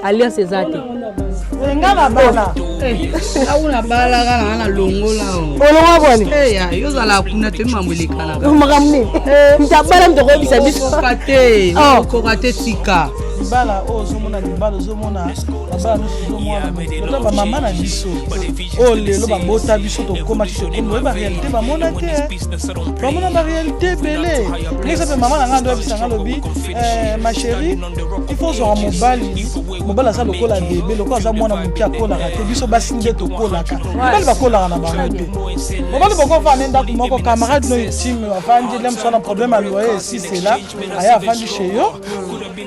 Alliance eza te. Nga na bala. Awu na bala kaka na longola. Olongola bwani? Eh ya, yo zala kuna te mambo elekanaka. Makambo nini? Moto abala moto akoyebisa biso. Okoka te, okoka te tika. Libala oyo ozomona, libala ozomona, babala nyonso ozomona, ota bamama na biso oyo lelo babota biso, tokóma ti tokomi, oye baréalité bamona te, bamona baréalité ebele. Ndenge mpe mama na ngai ando yebisa ngai, alobi: "Ma chérie, il faut ozwaka mobali. Mobali aza lokola bebe, lokola aza mwana moke, akolaka te. Biso basi nde tokolaka, mibali bakolaka na bango te. Mobali bokofanda ne ndako moko, camarade no intime avandi le mosu wana, problème ya loyer esi cela, aye avandi chez yo.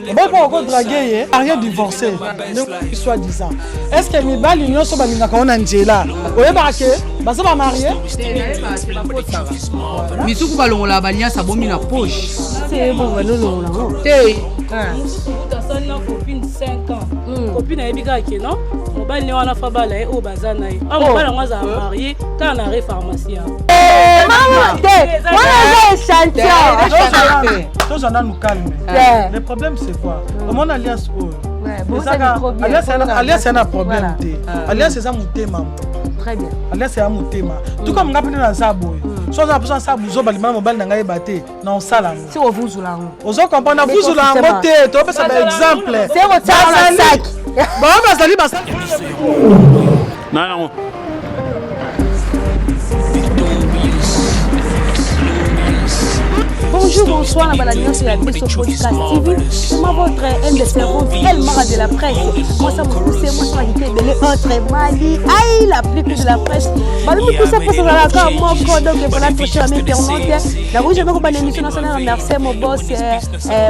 Mobali mpo akodraguer ye, rien, divorcé soit disant. Est ce que mibali nyonso balingaka ngo na nzela oyebaka ke baza bamariés?" Misuku balongolaka baliance, abomi na poche te. Mosusu kuta asali na copine 5 ans, copine ayebi kaka ke non, mobali ne wana fa bala ye oyo baza na ye. A mobali yango azala marie kaka na re pharmacie yango. Te, wana eza échantillon. Tozwa nanu calme. Le problème, c'est quoi? Omona alliance oyo, alliance ya na problème te. Alliance eza motema. Alliance ya motema. Tout comme nga mpe nde naza boye, so aza na mposa nasala buzoba limana mobali na ngai yeba te, na osala yango. Ozo comprendre? Navuzula yango te, topesa baexemple. Bao bazali basali. Nango. Bonjour, bonsoir, la nyonso ya biso podcast TV. C'est moi votre un de servante, El Mara de la presse. Moi ça me pousse, moi ça m'a quitté belé autre Mali. Aïe, la plus de la presse. Balu pousse pour ça la ka moko. Donc voilà, très cher ami internaute. La rouge avec une émission nationale, remercier mon boss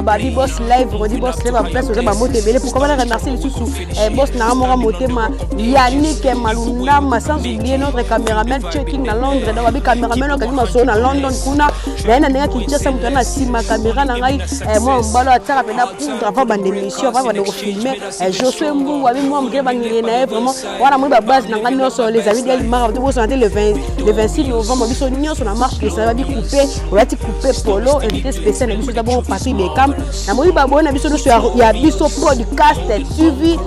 Babi Boss Live, Rodi Boss Live, place aux ba moto belé. Pourquoi pas remercier les sous boss na mora motema Yannick Malundama, sans oublier notre cameraman checking na Londres. Donc babi cameraman okangi masolo na London kuna. Na na ndenge Kinshasa, moto na nsima caméra na ngai, mwa mobalo atiaka mpena poudre avant bande émission, avant bande kofilmer, Josue Mbungu abi mwa mokele bangenge na ye. Vraiment wana moi babase na ngai nyonso, les amis d'Elimara, tobosana te le 26 novembre, biso nyonso na marche de babi coupe, olati coupe polo. Invité spécial na biso eza bongo Patrick Bekam. Namoni baboye na biso nyonso ya biso podcast TV,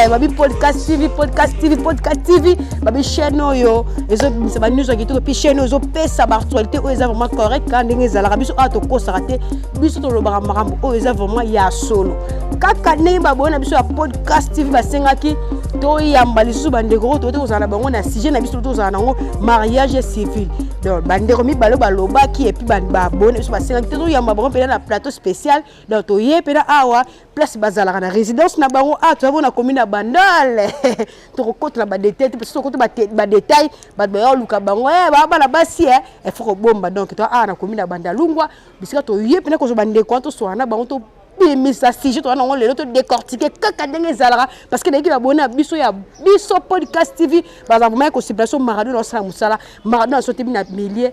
babi podcast TV, podcast TV, podcast TV, babi chaîne oyo ezobimisa banews ya kitoko, puis chaîne oyo ezopesa baactualité oyo eza vraiment correct, kaka ndenge ezalaka. Biso awa tokosaka te, biso tolobaka makambo oyo eza vraiment ya solo. Kaka ndenge baboye na biso ya podcast TV basengaki toyamba lisusu bandeko oyo tote kozala na bango na sujet na biso, tozala nango mariage civil. Donc bandeko mibale balobaki, et puis baboye na biso basengaki te toyamba bango mpena na plateau spécial. Donc toye mpena awa place bazalaka na résidence na bango. Awa toza bona commune ya Bandale. Tokokota na badétail te, parce tokota badétail, bato baya oluka bango baa bana basi efo kobomba. Donc toa awa na commune ya Bandalungwa, bisika toye mpena kozwa bandeko wana, toswana na bango, tobimisa sujet toza nango lelo, todécortiquer kaka ndenge ezalaka, parce que nayeki baboni na biso ya biso podcast TV baza vraiment kosepela. So Maradona osala mosala, Maradona asotebi na milieu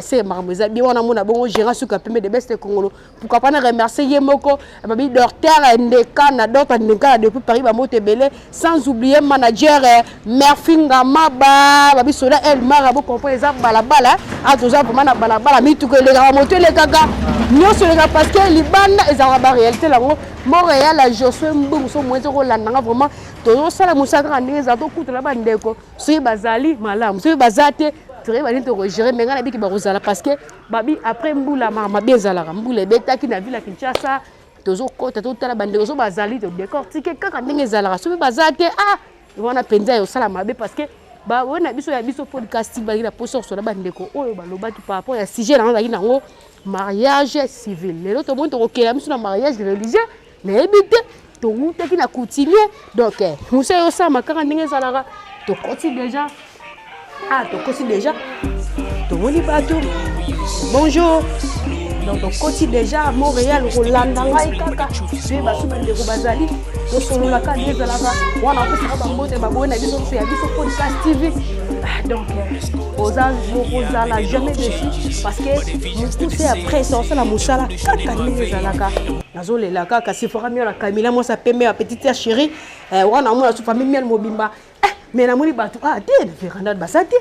se makambo eza bien wana. Mona bongo gérant suka pembe de beste Congolo. Pourquoi pas na remercier ye moko babi docteur Ndeka na docteur Ndeka depuis Paris, bamoto ebele, sans oublier manager Merfi Ngamaba, babi soda El Mara. Bo comprendre, eza balabala a toza vraiment na balabala, mituka elekaka, moto elekaka, nyonso elekaka, parce que libanda ezalaka baréalité yango. Montréal ya Josue Mbungu, so moyen tokolandanga vraiment, tozosala mosala kaka ndenge ezala. Tokutana bandeko, soki bazali malamu, soki baza te, toyeba nini tokogérer. Me ngai nabiki bakozala, parce que babi après mbula makambo mabe ezalaka. Mbula ebetaki na ville ya Kinshasa. Tozokota, totala bandeko so bazali, todécortiquer kaka ndenge ezalaka. Soki baza te, ah wana mpenza osala mabe, parce que baoyo na biso ya biso podcast bazalaki na poso kosola bandeko oyo balobaki par rapport ya sujet nango, azalaki nango mariage civil. Lelo tomoni tokokela biso na mariage religieux, nayebi te, towutaki na coutumier. Donc mosala osalama kaka ndenge ezalaka. Tokoti déjà, ah tokoti déjà, tomoni bato. Bonjour. Donc tokoti déjà Montréal, kolanda ngai kaka soki basu bandeko bazali, tosololaka nde ezalaka wana. Opesaka bambote baboye na biso nyonso ya biso podcast TV. Donc oza kozala jamais déçu, parce que mokuse ya presse osala mosala kaka ndenge ezalaka. Nazolela kaka Sifora Miel na Kamila, mwasi pembe ya petite ya chérie wana. Amona so famille Miel mobimba, mais namoni bato ah te na veranda baza te.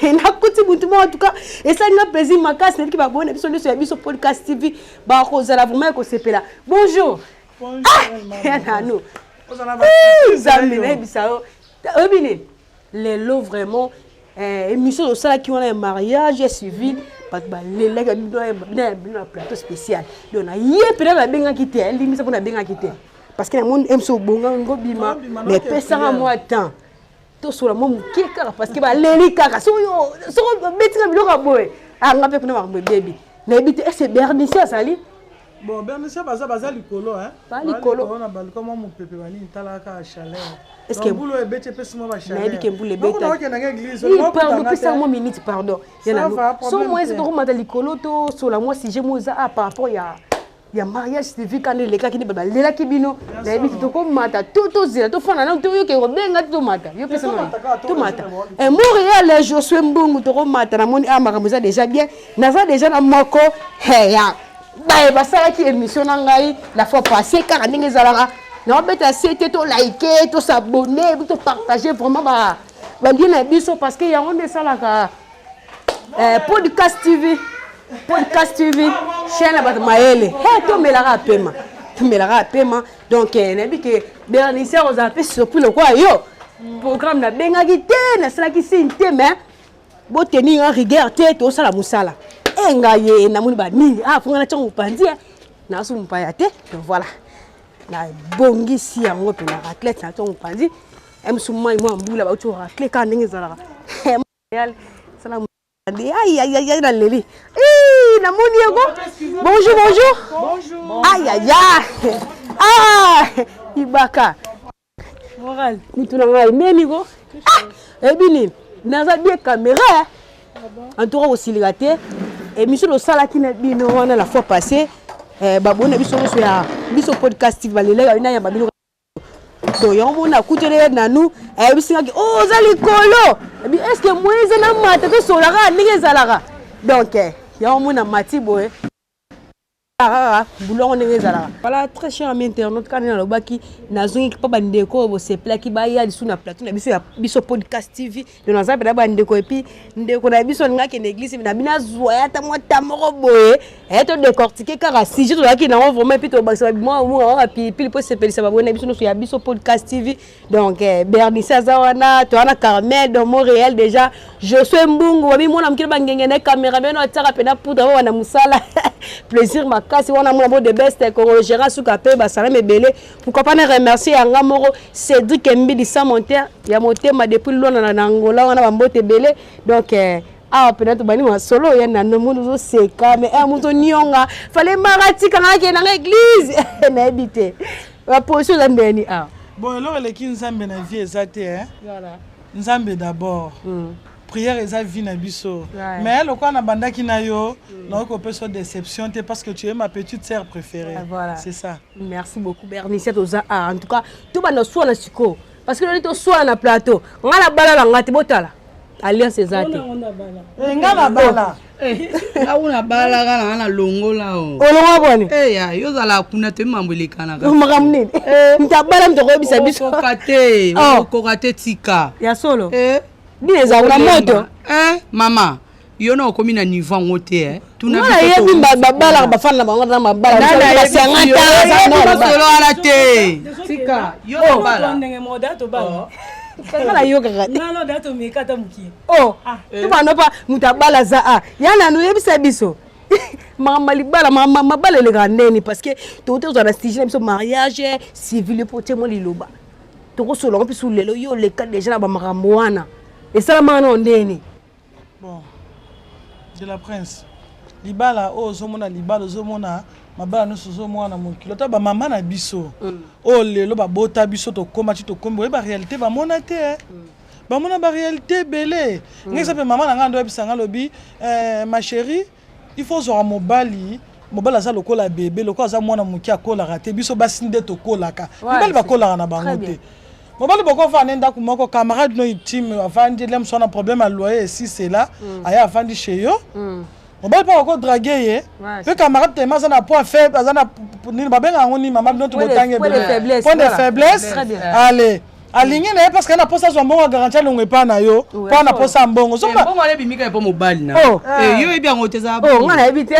Nakuti butu moko, en tout cas esali nga plaisir makasi. Nayebiki baboye na biso nyonso ya biso podcast TV bakozala vraiment ekosepela. Bonjour. Ya nanu Nzambe, nayebisa yo, oyebi nini, lelo vraiment émission tosalaki wana ya mariage civil, bato balelaki bino na plateau spécial. Donc naye mpena, nabengaki te, alimbisa mpo nabengaki te, parce que namoni mso obonga ngobima, mais epesanga mwa temps tosola mwa moke kaka, parce que baleli kaka. Soki obetinga biloko ya boye, anga mpe kuna makambo ebebi. Nayebi te, ese Bernice azali? Bon, Bernice baza likolo. Ba likolo. Na baliko mwa mopepe banini, talaka chaleur. Est-ce que mbula ebeti, epesi mwa nayebi ke mbula ebetokendanga église. Pardon, pesa mwa minute, pardon. So mwa ese tokomata likolo, tosola mwa sujet mo eza par rapport ya mariage civil kana elekaki nde balelaki bino. Nayebi te, tokomata to tozela, tofanda nano, toyoke kobenga te, tomata yo pesa tomata. Montréal, Josue Mbungu, tokomata. Namoni a makambo eza déjà bien, naza déjà na moko ya baye basalaki émission na ngai la fois passée. Kaka ndenge ezalaka, naobeta se te, tolike, tos'abonner, topartage vraiment balien na biso, parce que yango nde esalaka Podcast TV. Podcast TV, chaîne ya bato mayele. He, tomelaka apema, tomelaka apema. Donc nayebi ke Bernice ozala mpe surpris lokola yo. Programme nabengaki te, nasalaki signe te, mais botenir nga rigueur te, tosala mosala. E ngai ye namoni banini, ah, fonga na tiango mopanzi, naso mopaya te. Donc voilà, nabongisi yango mpena raclette na tiango mopanzi, mosu mai mwa mbula bauti oracle kaka ndenge ezalaka. Sala ai ai ai, naleli, namoni yango. Bonjour, bonjour. Ai ai ah, ibaka. Moral. Mutu na ngai memi ko eyebi nini, naza bien caméra. En tout cas, kosilika te, émission tosalaki na bino wana la fois passée, baboni na biso nyonso ya biso Podcast TV balelaka na yamba bino. Donc yango mona akuteli ye nanu, ayebisingaki o oza likolo ebi, est ce que moyen eza na mata, tosolaka ndenge ezalaka. Donc yango mona mati boye kaka bulongo ndenge ezalaka. Voilà, très cher ami internaute, kaka nde nalobaki, nazongi mpo bandeko oyo bosepelaki baya lisusu na plateau na biso ya biso Podcast TV. Donc naza mpena bandeko, et puis ndeko na biso alingi akende église na bino, azwa ye ata mwa ta moko boye, todécortique kaka sujet tozalaki nango vraiment, et puis tobakisa mwa mwa pilipili mpo esepelisa baboye na biso nyonso ya biso Podcast TV. Donc Bernice aza wana, toza na Carmel dans Montréal déjà, Josue Mbungu bamimona mokili bangenge na caméra beno atiaka mpena poudre wana mosala plaisir makasi wana. Mona bo de best Congo gérant suka mpe basalama ebele. Pourquoi pas na remercier yanga moko Cédric Mbidi sans monteur ya motema depuis Lwana na Angola wana, bambote ebele. Donc awa mpena tobandi masolo ya nano, moto ozoseka, mais moto nionga fale mara tikanga akendanga église, nayebi te baposition eza ndeni awa. Bon, eloko eleki Nzambe na vie eza te. Nzambe d'abord, prière eza vie na biso. Mais lokola nabandaki na yo, nakoki kopesa déception te, parce que tu es ma petite sœur préférée. Voilà. C'est ça. Merci beaucoup, Bernice. Toza a en tout cas tobanda swana sikoyo, parce que loli toswana na plateau, nga na bala na nga te, botala alliance eza te. Nga na bala. Awu na balaka na nga na longola o. Olongwa bwani? Eya, yo ozala kuna te, mambo elekanaka. Makambo nini? Moto abala, moto akoyebisa biso. Okoka te, okoka te, tika. Ya solo nini ezala kuna moto? Mama, yo na okomi na niveau yango te. Tuna nayebi babalaka, bafanda na bango na mabala. Masolo wana te, tika yo na ndenge moko da tobala. Nga nayokaka te. Ngano da tomeka ata mokie. O tobanda mpa moto abala aza a ya nanu, oyebisa biso makambo ya libala, mabala elekaka ndeni, parce que tokoki tozala na sujet na biso mariage civil mpo tie mwa liloba tokosolanga mpe su lelo. Yo oleka déjà na bamakambo wana, esalamaka nao ndeni? Bon, de la prince, libala oyo ozomona, libala ozomona, mabala nyonso ozomona na mokili, ata bamama na biso oyo lelo babota biso, tokóma ti tokomi boye, baréalité bamona te. Bamona baréalité ebele. Ngai eza mpe mama na ngai ando oyebisa ngai, alobi: "Ma chérie, il faut ozwaka mobali. Mobali aza lokola bebe, lokola aza mwana moke, akolaka te. Biso basi nde tokolaka, mibali bakolaka na bango te. Mobali bokofanda ne ndako moko, camarade no intime avandi le mosu wana, problème ya loyer esi cela, aye avandi chez yo. Mobali mpo akodraguer ye mpe camarade tema aza na point faible, aza na nini, babenga yango nini, mama bino to botangi, point de faiblesse. Allez, Alingi na ye parce que na posa azwa mbongo ya garantie, alongo epai na yo mpo na posa ya mbongo. Ozomona mbongo wana ebimika epo mobali na Oh. Eh, yo oyebi yango te, eza Oh, nga nayebi te.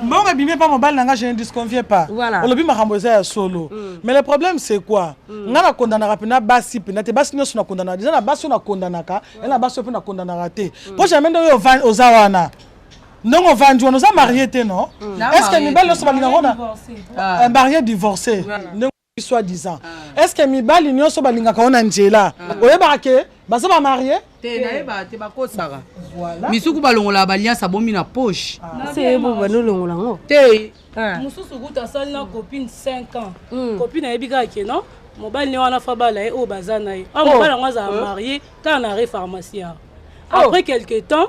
Mbongo ebimi epa mobali na nga, je ne disconviens pas. Olobi makambo eza ya solo, mais le problème, c'est quoi? Nga nakondanaka mpena basi mpena te, basi nyonso nakondanaka deja na basi oyo nakondanaka ya na basi oyo mpe nakondanaka te, mpo jamais ndenge oyo oza wana, ndenge ovandi wana, oza marié te, non? Na Est ce que marié mibali te. nyonso balingaka na marié divorcé, ndenge soit disant, est ce que mibali nyonso balingaka yo na nzela, oyebaka ke baza bamarié? Te, nayeba te, bakosaka misuku, balongolaka baliance abomi na poche. Se bo banolongola yango. Te. Mosusu kuta asali na copine 5 ans, copine ayebi kaka ke non, mobali ne wana fa bala ye oyo baza na ye. Awa mobali yango azala marié kaka na re pharmacien. Après quelque temps,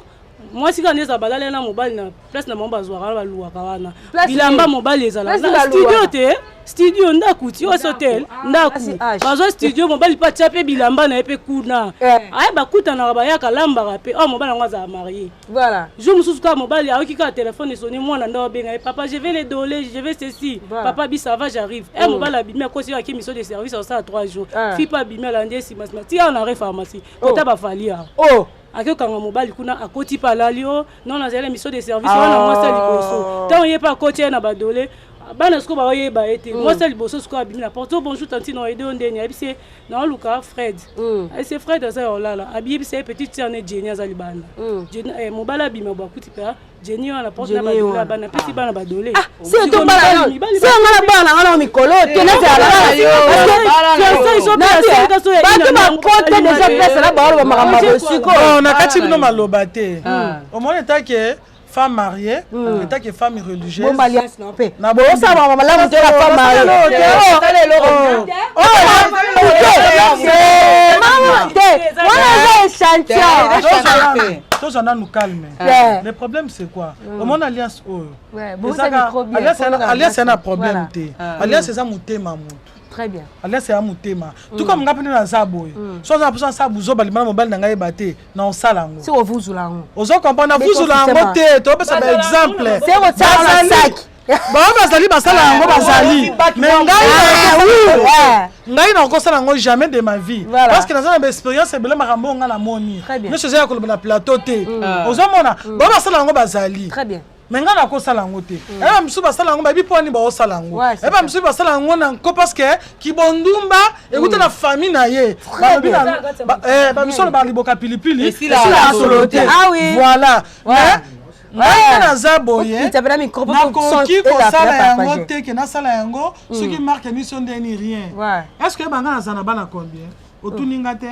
mwasi kaka nde ezala balali na mobali na place na bango, bazwaka wana, baluwaka wana Place bilamba. nini? Mobali ezala Place na baluwaka. studio te, studio ndako ti oyo hotel ndako. Place H. Bazwa studio, mobali mpe atia mpe bilamba na ye mpe kuna. Aye bakutanaka, bayaka, alambaka mpe. Oyo mobali yango azala marié. Jour mosusu kaka mobali ayoki kaka telefone esoni, mwana nde abenga ye: "Papa, je vais les donner, je vais ceci." Papa bi: "Ça va, j'arrive." E mobali abimi, akosi, aki mission de service, akosala 3 jours. Fi mpe abimi, alandi ye nsima nsima ti awa na re pharmacie kota bafali awa. Akokanga mobali kuna, akoti mpe alali. O non, nazali na mission de service wana. Mwasi ya liboso, ntango ye mpe akoti ye na badole bana, sikoyo baoyeba ye te. Mwasi ya liboso sikoyo abimi na porte: "O bonjour tantine, oaide yo ndeni?" Ayebisi ye: "Naoluka Fred." Ayebisi ye: "Fred aza ya olala." Abiyebisa ye petite sœur ne Jenny aza libanda. Mobali abima bo, akuti mpe Jenny wana porte na badole ya bana, apesi bana badole. Se tobala, se nga na bana nga na mikolo te, nazala bato bakote déjà place na baoloba makambo ya bosiko. Bon, na kati bino maloba te. Omoni, etake femme mariée, etake femme religieuse. Bomba alliance na mpe Na osala makambo malamu te na femme mariée te, wana eza échantillon. Tozwa nanu calme. Le problème, c'est quoi? Omoni alliance oyo, alliance eza na problème te. Alliance eza motema motu. Très bien. Alliance ya motema, tout comme nga mpe nde naza boye. So aza na mposa nasala buzoba limana mobali na ngai yeba te, na osala yango. Si ovuzula yango. Ozo comprendre? Navuzula yango te, topesa baexemple. Se kotiaka na saki. Bao bazali basala yango, bazali, mais ngai nakosala yango jamais de ma vie, parce que naza na baexpérience ebele. Makambo oyo ngai namoni nyonso eza ya koloba na plateau te. Ozomona, bao basala yango bazali, mais ngai nakosala yango te. Eba misusu basala yango, bayebi mpo wani baosala yango. Eba misusu basala yango na nko, parce que kibondumba ekuta na famille na ye. Bamisusu olobaka liboka pilipili esilaka solo te. Voilà. Mais ngai mpe naza boye, nakoki kosala yango te ke nasala yango soki marke miso ndeni rien. Est ce que oyeba ngai naza na bana combien? Otuni nga te.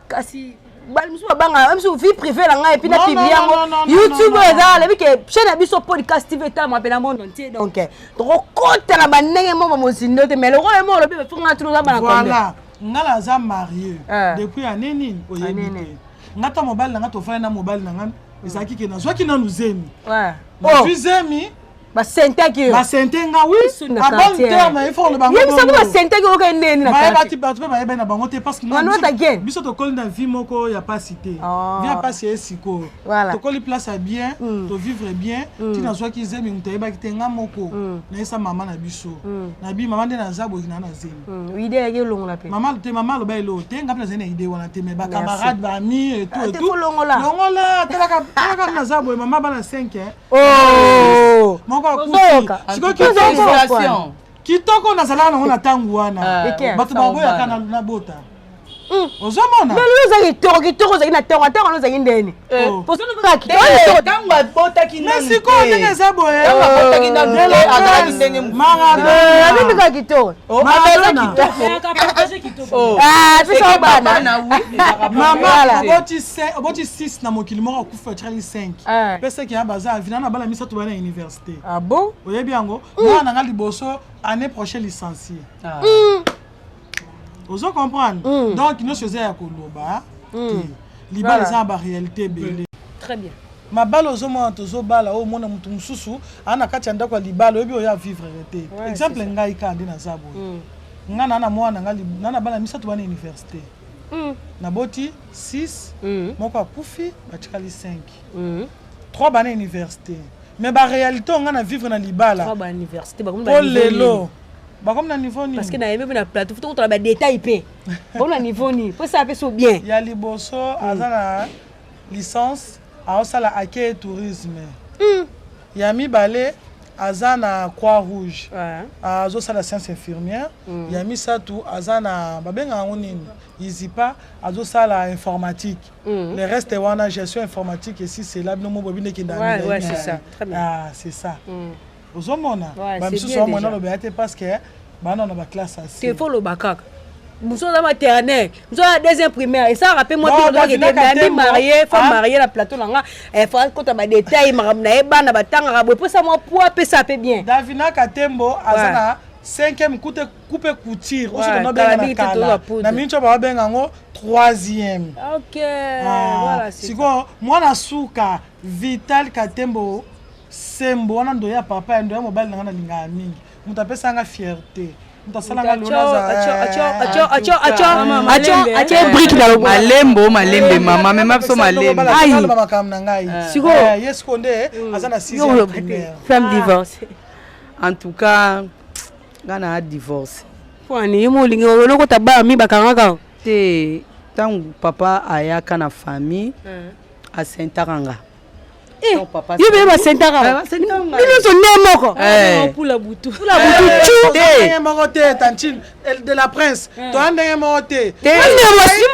Kasi mosusu babanga mosusu vie privée na ngai et puis na publie yango YouTube oyo eza alobi ke chaîne na biso Podcast TV etalama mpe na monde entier, donc tokokota na bandenge mo bamozindo te. Mais lokola mo olobi befonga tuna oza bana. Voilà, nga naza marié depuis année nini oyebi te. Nga ta mobali na nga, tofandi na mobali na nga, ezalaki ke nazwaki nanu zemi, nazwi zemi. Basentaki yo? Basente nga, oui, à bon terme, il faut oloba. Yebisa ngo, basentaki oyoka ndeni na Bayebaki, bato mpe bayebani na bango te, parce que biso tokoli na vie moko ya pasi te. Vie ya pasi ye sikoyo, tokoli place ya bien, tovivre bien. Ti nazwaki zemi, moto ayebaki te. Nga moko nayesa mama na biso, nabi: "Mama, nde naza boye, na zemi." Idée yaki elongola mpe? Mama te, mama aloba eloko te. Nga mpe nazali na idée wana te, mais bacamarade, baami et tout et tout. Longola. Longola, talaka, naza boye, mama, bana 5 moko akufi sikoyo. Kitoko nazalaka nango na ntango wana, bato baboyaka na bota, ozomona. Lelo oza kitoko, kitoko ozalaki na ntango, ntango wana ozalaki ndeni? Ntango abotaki. Mais sikoyo ndenge eza boye. Abimi kaka kitoko. Biso bana. Mama, oboti 6 na mokili, moko akufi, atikali 5, mpe seki ya baza avina na bana misato baya na université. Ah bon? Oyebi yango, mwana na nga liboso, année prochaine licencié. Ozo comprendre? Donc nyonso eza ya koloba te. Libala eza na baréalité ebele. Très bien. Mabala ozomona, tozobala oyo, omona motu mosusu aa na kati ya ndako ya libala, oyebi oyo avivre te. Exemple, ngai kaka nde naza boye, ngai naa na mwana nga naa na bana misato bana université. Naboti 6, moko akufi, batikali 5, 3 bana université. Mais baréalité oyo ngai na vivre na libala, po lelo Bakomi na niveau nini? Parce que nayebi mpe na plateau, faut tokotala badétail mpe. Bakomi na niveau nini? Po esala mpe so bien. Ya liboso aza na licence, aosala accueil tourisme. Ya mibale aza na Croix Rouge, azosala science infirmière. Ya misato aza na, babengaka yango nini, ISIPA, azosala informatique. Le reste wana gestion informatique esi cela bino mo boyebi nde ekendaka. Ouais, c'est ça. Très bien. Ah, c'est ça. Ozomona bamisusu bamona oloba te parce que bana na baclasse. Te, faut loba kaka. Mosusu aza maternelle, mosusu aza deuxième primaire. Esalaka mpe mwa marié, femme mariée na plateau na nga, faut akota badétail, makambo na ye, bana batangaka boye, mposa mwa poids apesa mpe bien. Davina Katembo aza na cinquième coupe, coupe couture oso tonobenga na kala, na miniti oyo bababenga yango troisième. Ok, voilà. Sikoyo mwana suka, Vital Katembo Sembo, wana ndo ya papa ya ndo ya mobali na nga, nalingaka mingi, moto apesanga fierté, moto asalanga. Atie brique na loboko. Malembo, malembe, mama, mema biso malembe. Aloba makambo na ngai. Sikoyo ye sikoyo nde aza na sixième primaire. Femme divorce. En tout cas, nga na divorce. Pwani ye mo olingi olokota bana mi bakangaka? Te, ntango papa ayaka na famille, asentaka nga. Yo mpe basentaka bino nyonso nde moko? Pula butu. Pula butu cu. Ndenge moko te, tantine de la prince, toya ndenge moko te.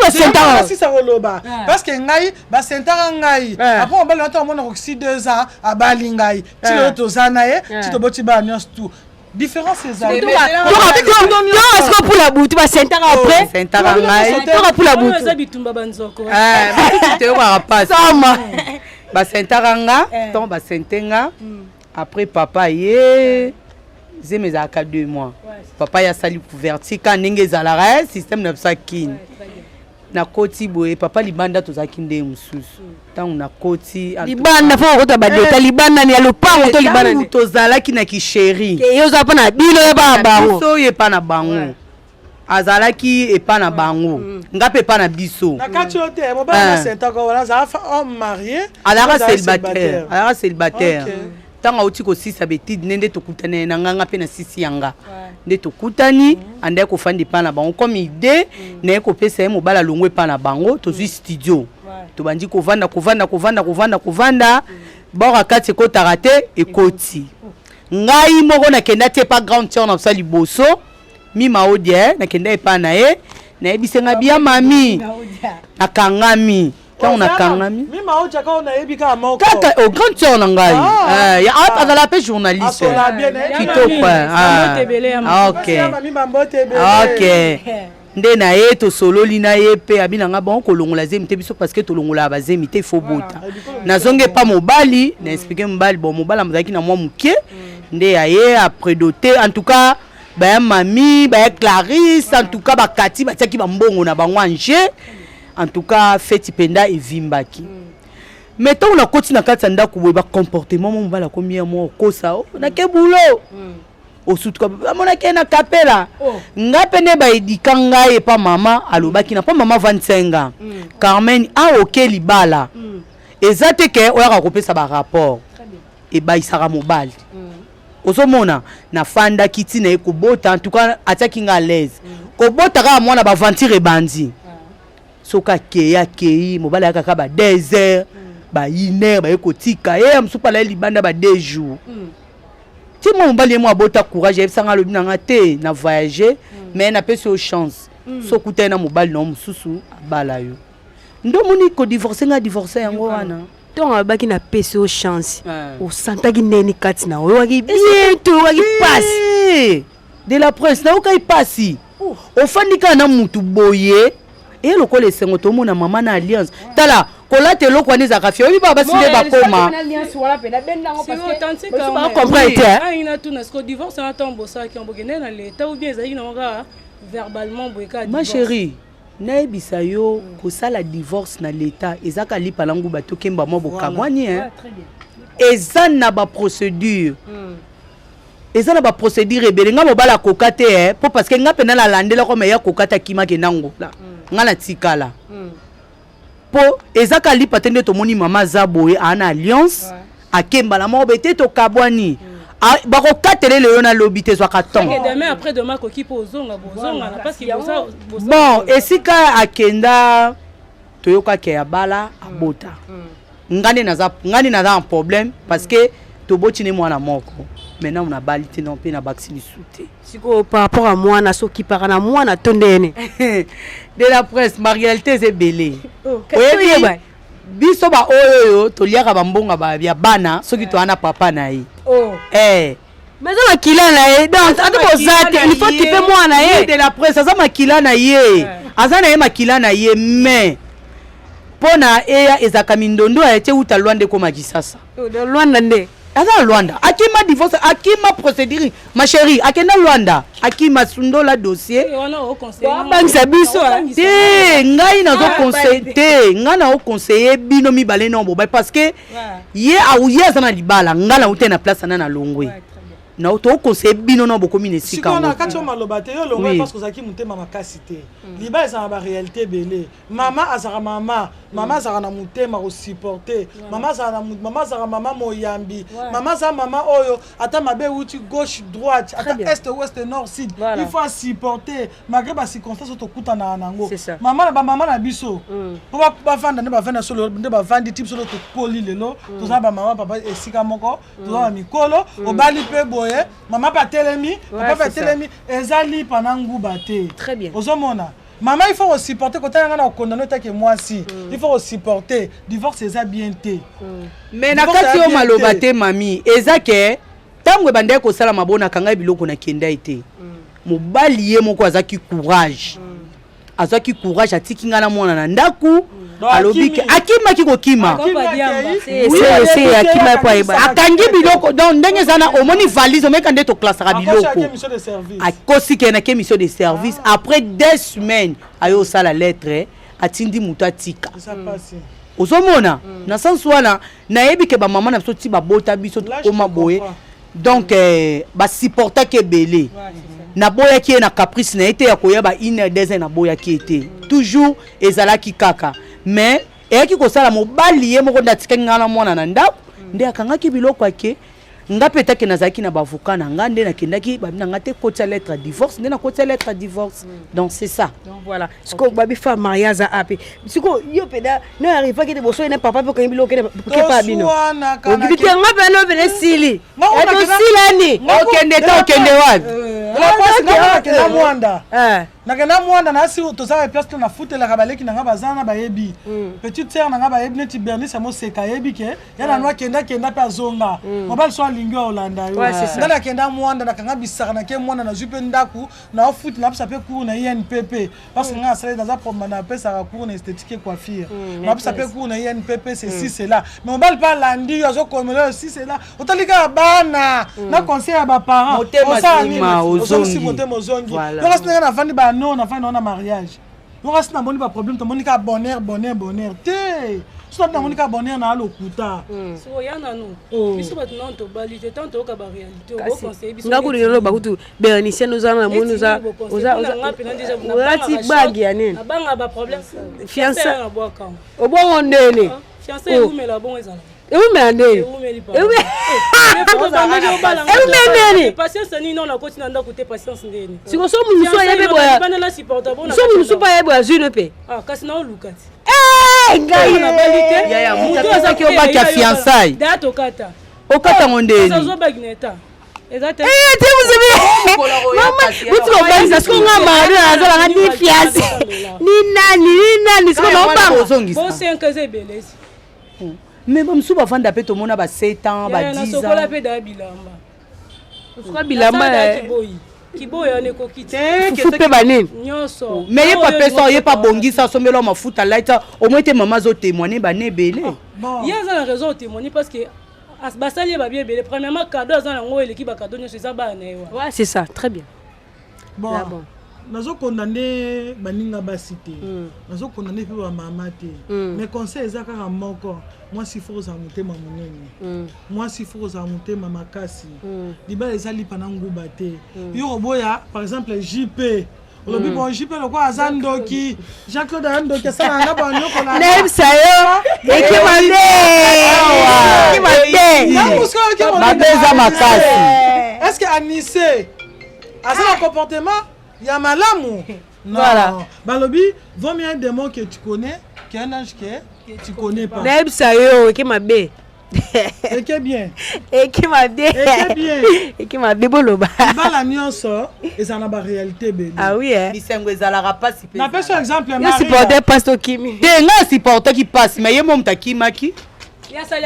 Basentaka. Sisa koloba, parce que ngai basentaka ngai après mobali wana, amona kokisi 2 ans, abali ngai, ti lelo toza na ye, ti toboti bana nyonso, tout différence ezali. Toka pula butu, basentaka après. Basentaka ngai. Toka pula butu. Eza bitumba banzoko. Toyokaka pasi. Sama. Basentaka nga, ntongo basente nga, après papa ye zemi ezalaka 2 mois, papa ye asali couverture ka ndenge ezalaka, système na biso akini. Nakoti boye, papa libanda, tozalaki nde mosusu ntango nakoti. Libanda, fo kokota badeta libanda ni ya lopango to libanda? Ntango tozalaki na kisheri. Ye oza mpo na bino, ye bana bango. Biso oyo epa na bango, azalaki epa na bango, nga mpe epa na biso. Na kati oyo te, mobali asentaka wana azala homme marié? Azalaka célibataire, azalaka célibataire. Ntango auti kosisa betide nde tokutani na nganga mpe na sisi yanga nde tokutani, andaki kofanda epa na bango comme idée naye kopesa ye mobali alongwa epa na bango, tozwi studio, tobandi kovanda, kovanda, kovanda, kovanda, kovanda, bor kati ekotaka te, ekoti. Ngai moko nakenda te epa grande sœur na biso liboso, Mima Odia. Nakenda epa na ye, nayebisi ngai bia mami, nakangami. Ntango nakangami Mima Odia kaka nayebi kaka moko. Kaka o grande sœur na ngai. Azala mpe journaliste kitoko. Ok, ok, nde na ye tosololi na ye mpe abi na nga bon, kolongola zemi te biso, parce que tolongolaka bazemi te, ifo bota. Nazongi epa mobali, na expliquer mobali. Bon, mobali azalaki na mwa moke nde ya ye aprédoté. En tout cas, baya mami, baya Clarisse, en tout cas bakati batiaki bambongo na bango en jeu. En tout cas, feti mpenza evimbaki. Mais ntango nakoti na kati ya ndako boye, bacomportement mo mobali akomi ya mwa okosa, nake bulo, osutuka bamonaki ye na kapela. Nga mpe nde baedika ngai epa mama, alobaki na mpo mama 25 Carmen awa oke libala, eza te ke oyaka kopesa barapport, ebayisaka mobali. Ozomona, nafandaki ntina ye kobota. En tout cas, atiaki nga à l'aise. Kobota kaka mwana, baventure ebandi. Soki akei, akei, mobali ayaka kaka ba 2 heures, ba 1 heure, baye kotika ye ya mosusu mpe alaye libanda ba 2 jours. Ti mwa mobali ye mwa abota courage, ayebisanga, alobi na nga te, na voyage, mais napesi yo chance, so okutani na mobali na yo mosusu, abala yo. Nde omoni kodivorce, nga divorce yango wana. Ntongo alobaki napesi yo chance, osantaki ndeni kati na oyokaki bien to oyokaki pasi? De la presse, nayokaki pasi. Ofandi kaka na mutu boye, eye lokola esengo, tomona mama na alliance. Tala kolata eloko wana ezalaka fie, oyebi baa basi nde bakoma. Alingi natuna siko, divorce wana ntango bosalaki yango, bokende na leta ou bien ezalaki nango kaka verbalement boye kaka? Ma chérie, nayebisa yo, kosala divorce na leta eza ka lipa na nguba, tokemba mwa bokamwani. Eza na baprocédure, eza na baprocédure ebele. Nga mobali akoka te, mpo parce que nga mpena nalandela koma ya koka te, akimaki na Ngola, nga natikala, mpo eza ka lipa te. Nde tomoni mama aza boye, aa na alliance, akembala moko boye te, tokabwani. Bakokatela lelo na lobi te, ezwaka temps. Demain, après demain akoki mpo ozonga, bozongana, parce que bon, esika akenda, toyokaki ya bala, abota. Nga nde naza, nga nde naza en problème, parce que toboti ne mwana moko. Maintenant nabali te, non, mpe nabakisi lisu te. Sikoyo, par rapport à mwana, soki pakaka na mwana to ndeni? De la presse, ma réalité eza ebele. Oyebi, biso baoyo oyo toliaka bambonga ya bana, soki toza na papa na ye. Eh. Mais eza makila na ye, donc ata boza te, il faut kipe mwana ye. De la presse, aza makila na ye, aza na ye makila na ye, mais mpo na eya ezalaka mindondo ya ete uta Lwanda ekóma Kisasa. Lwanda nde? Aza na Lwanda, akima divorce, akima procédure, ma chérie. Akenda Lwanda, akima sundola dossier. Abangisa biso. Te, ngai nazoconseille te, ngai naoconseille bino mibale no bobai, parce que ye ye aza na libala, ngai nauti na place ana na longwe, na toconseille bino no bokomi na esika. Na kati oyo maloba te, yo longwe parce que ozalaki motema makasi te. Libala ezala na baréalité ebele. Mama azalaka mama, mama azalaka na motema kosupporte, mama azalaka mama moyambi, mama aza mama oyo ata mabe euti gauche, droite, ata est, ouest, nord, sud, il faut asupporter malgré bacirconstance oyo tokutanaka nango. Mama na bamama na biso, mpo bavanda nde bavanda solo, nde bavandi ti biso lo tokoli. Lelo toza na bamama, papa esika moko, toza na mikolo. Obali mpe boye, mama mpe atelemi, papa mpe atelemi, eza lipa na nguba te. Ozomona, mama, il faut kosupporter. Kotala nga na kokondano etake mwasi, il faut kosupporter. Divorce eza bien te. Mais na kati oyo maloba te, mami, eza ke ntango ebandaki kosala mabona, akanga biloko, nakenda ye te. Mobali ye moko azaki courage, azwaki courage, atiki ngai na mwana na ndako. Alobi ke akimaki kokima, akangi biloko. Donc ndenge eza na omoni valise, omeka nde toklasaka biloko, akosi ke nake mission de service. Après 2 semaines, aye osala lettre, atindi moto atika. Ozomona, na sens wana nayebi ke bamama na biso ti babota biso, tokóma boye. Donc basupportaki ebele. Naboyaki ye na caprice na ye te ya koyeba une heure, 2 heures, naboyaki ye te. Toujours ezalaki kaka, mais eyaki kosala mobali ye moko nde atikaki ngai na mwana na ndako, nde akangaki biloko ake. Nga mpe etake nazalaki na baavocat na nga, nde nakendaki, babi na nga te kotia lettre ya divorce, nde nakotia lettre ya divorce. Donc c'est ça. Donc voilà, sikoyo babi fa mariage aza ape. Sikoyo yo mpena no arrivaki te boso na papa mpe okangi biloko kepa bino, okibi te. Nga mpe no pene esili, etosilani. Okende te, okende wapi? Nakenda Mwanda, nakenda Mwanda, nasi tozala place to nafutelaka. Baleki na nga baza na bayebi, petite sœur na nga bayebi, neti Bernice Moseka ayebi ke ya nanu akenda kenda mpe azonga. Mobali so alingi oyo olanda yo. Nga nakenda Mwanda, nakanga bisaka, nake Mwanda, nazwi mpe ndako, naofuti, napesa mpe cours na INPP, parce que nga asali, naza napesaka cours na esthétique et coiffure, napesa mpe cours na INPP, ceci, cela. Mais mobali mpe alandi yo, azokomela oyo, si cela. Otali kaka bana na conseil ya baparent, osala nini? Ozongisi motema, ozongi. Yoka, si ndenge navandi bano, navandi nao na mariage, yoka, si namoni baproblème, tomoni kaka bonheur, bonheur, bonheur te. So namoni kaka bonheur na alokuta. Oya nanu, biso bato nano tobali te, tant toyoka baréalité, oconseille biso. Nga kutu naloba kutu Bernicien, oza na moni, olati bague ya nini? Nabanga baproblème. Fiancé obongo ndeni? Fiancé ewumela bongo ezala. Ewumela ndeni? Ewumela ndeni? Patience nini? Non, nakoti na ndako te, patience ndeni? Siko so mosusu ayebi boya, so mosusu mpe ayebi boya, zwino mpe. Kasi naoluka te. Ngai nabali te. Moto azaki obaki ya fiançaille. Daya tokata. Okatango ndeni? Azobaki na eta eza te. Te, mutu kobangisa siko nga mari azalanga ni fiancé, ni nani, ni nani, siko naobanga. Ozongisa. Bosenka eza ebele. Mais bamosusu bavanda mpe, tomona ba 7 ans, ba 10 Nasokola ans. Mpe daya bilamba. Soka bilamba. Kiboyi, kiboyi wana ekoki te. Fufu mpe banini. Nyonso. Mais ye papesa, ye pa bongisa, asombela mafuta laita omoi te. Mama azotémoigne bana ebele. Ye aza na raison otémoigne, parce que basali ye babi ebele. Premièrement, cadeau aza nango eleki bacadeau nyonso, eza bana na ye wana. Ouais, c'est ça, très bien. Bon, nazokonda nde baninga basi te, nazokonda nde mpe bamama te, mais conseil eza kaka moko: mwasi faut kozala motema monene, mwasi faut kozala motema makasi. Libala eza lipa na nguba te. Yo koboya, par exemple, JP. Olobi bon, JP lokola aza ndoki, Jean Claude aza ndoki, asalaka nga banyokola. Nayebisa yo eke mabe, eke mabe. Mabe eza makasi. Est ce que Anissé aza na comportement ya malamu? Non. Voilà. Balobi vaut mieux un démon que tu connais qu'un ange que tu connais pas. Nayebisa yo eke mabe. Eke bien. Eke mabe. Eke bien. Eke mabe boloba. Libala nyonso ezala na baréalité ebele. Ah oui, eh. Bisengo ezalaka pasi mpe. Napesi exemple. Yo supporter pasi tokimi. Te, ngai asupportaki pasi, mais ye mo moto akimaki. Ai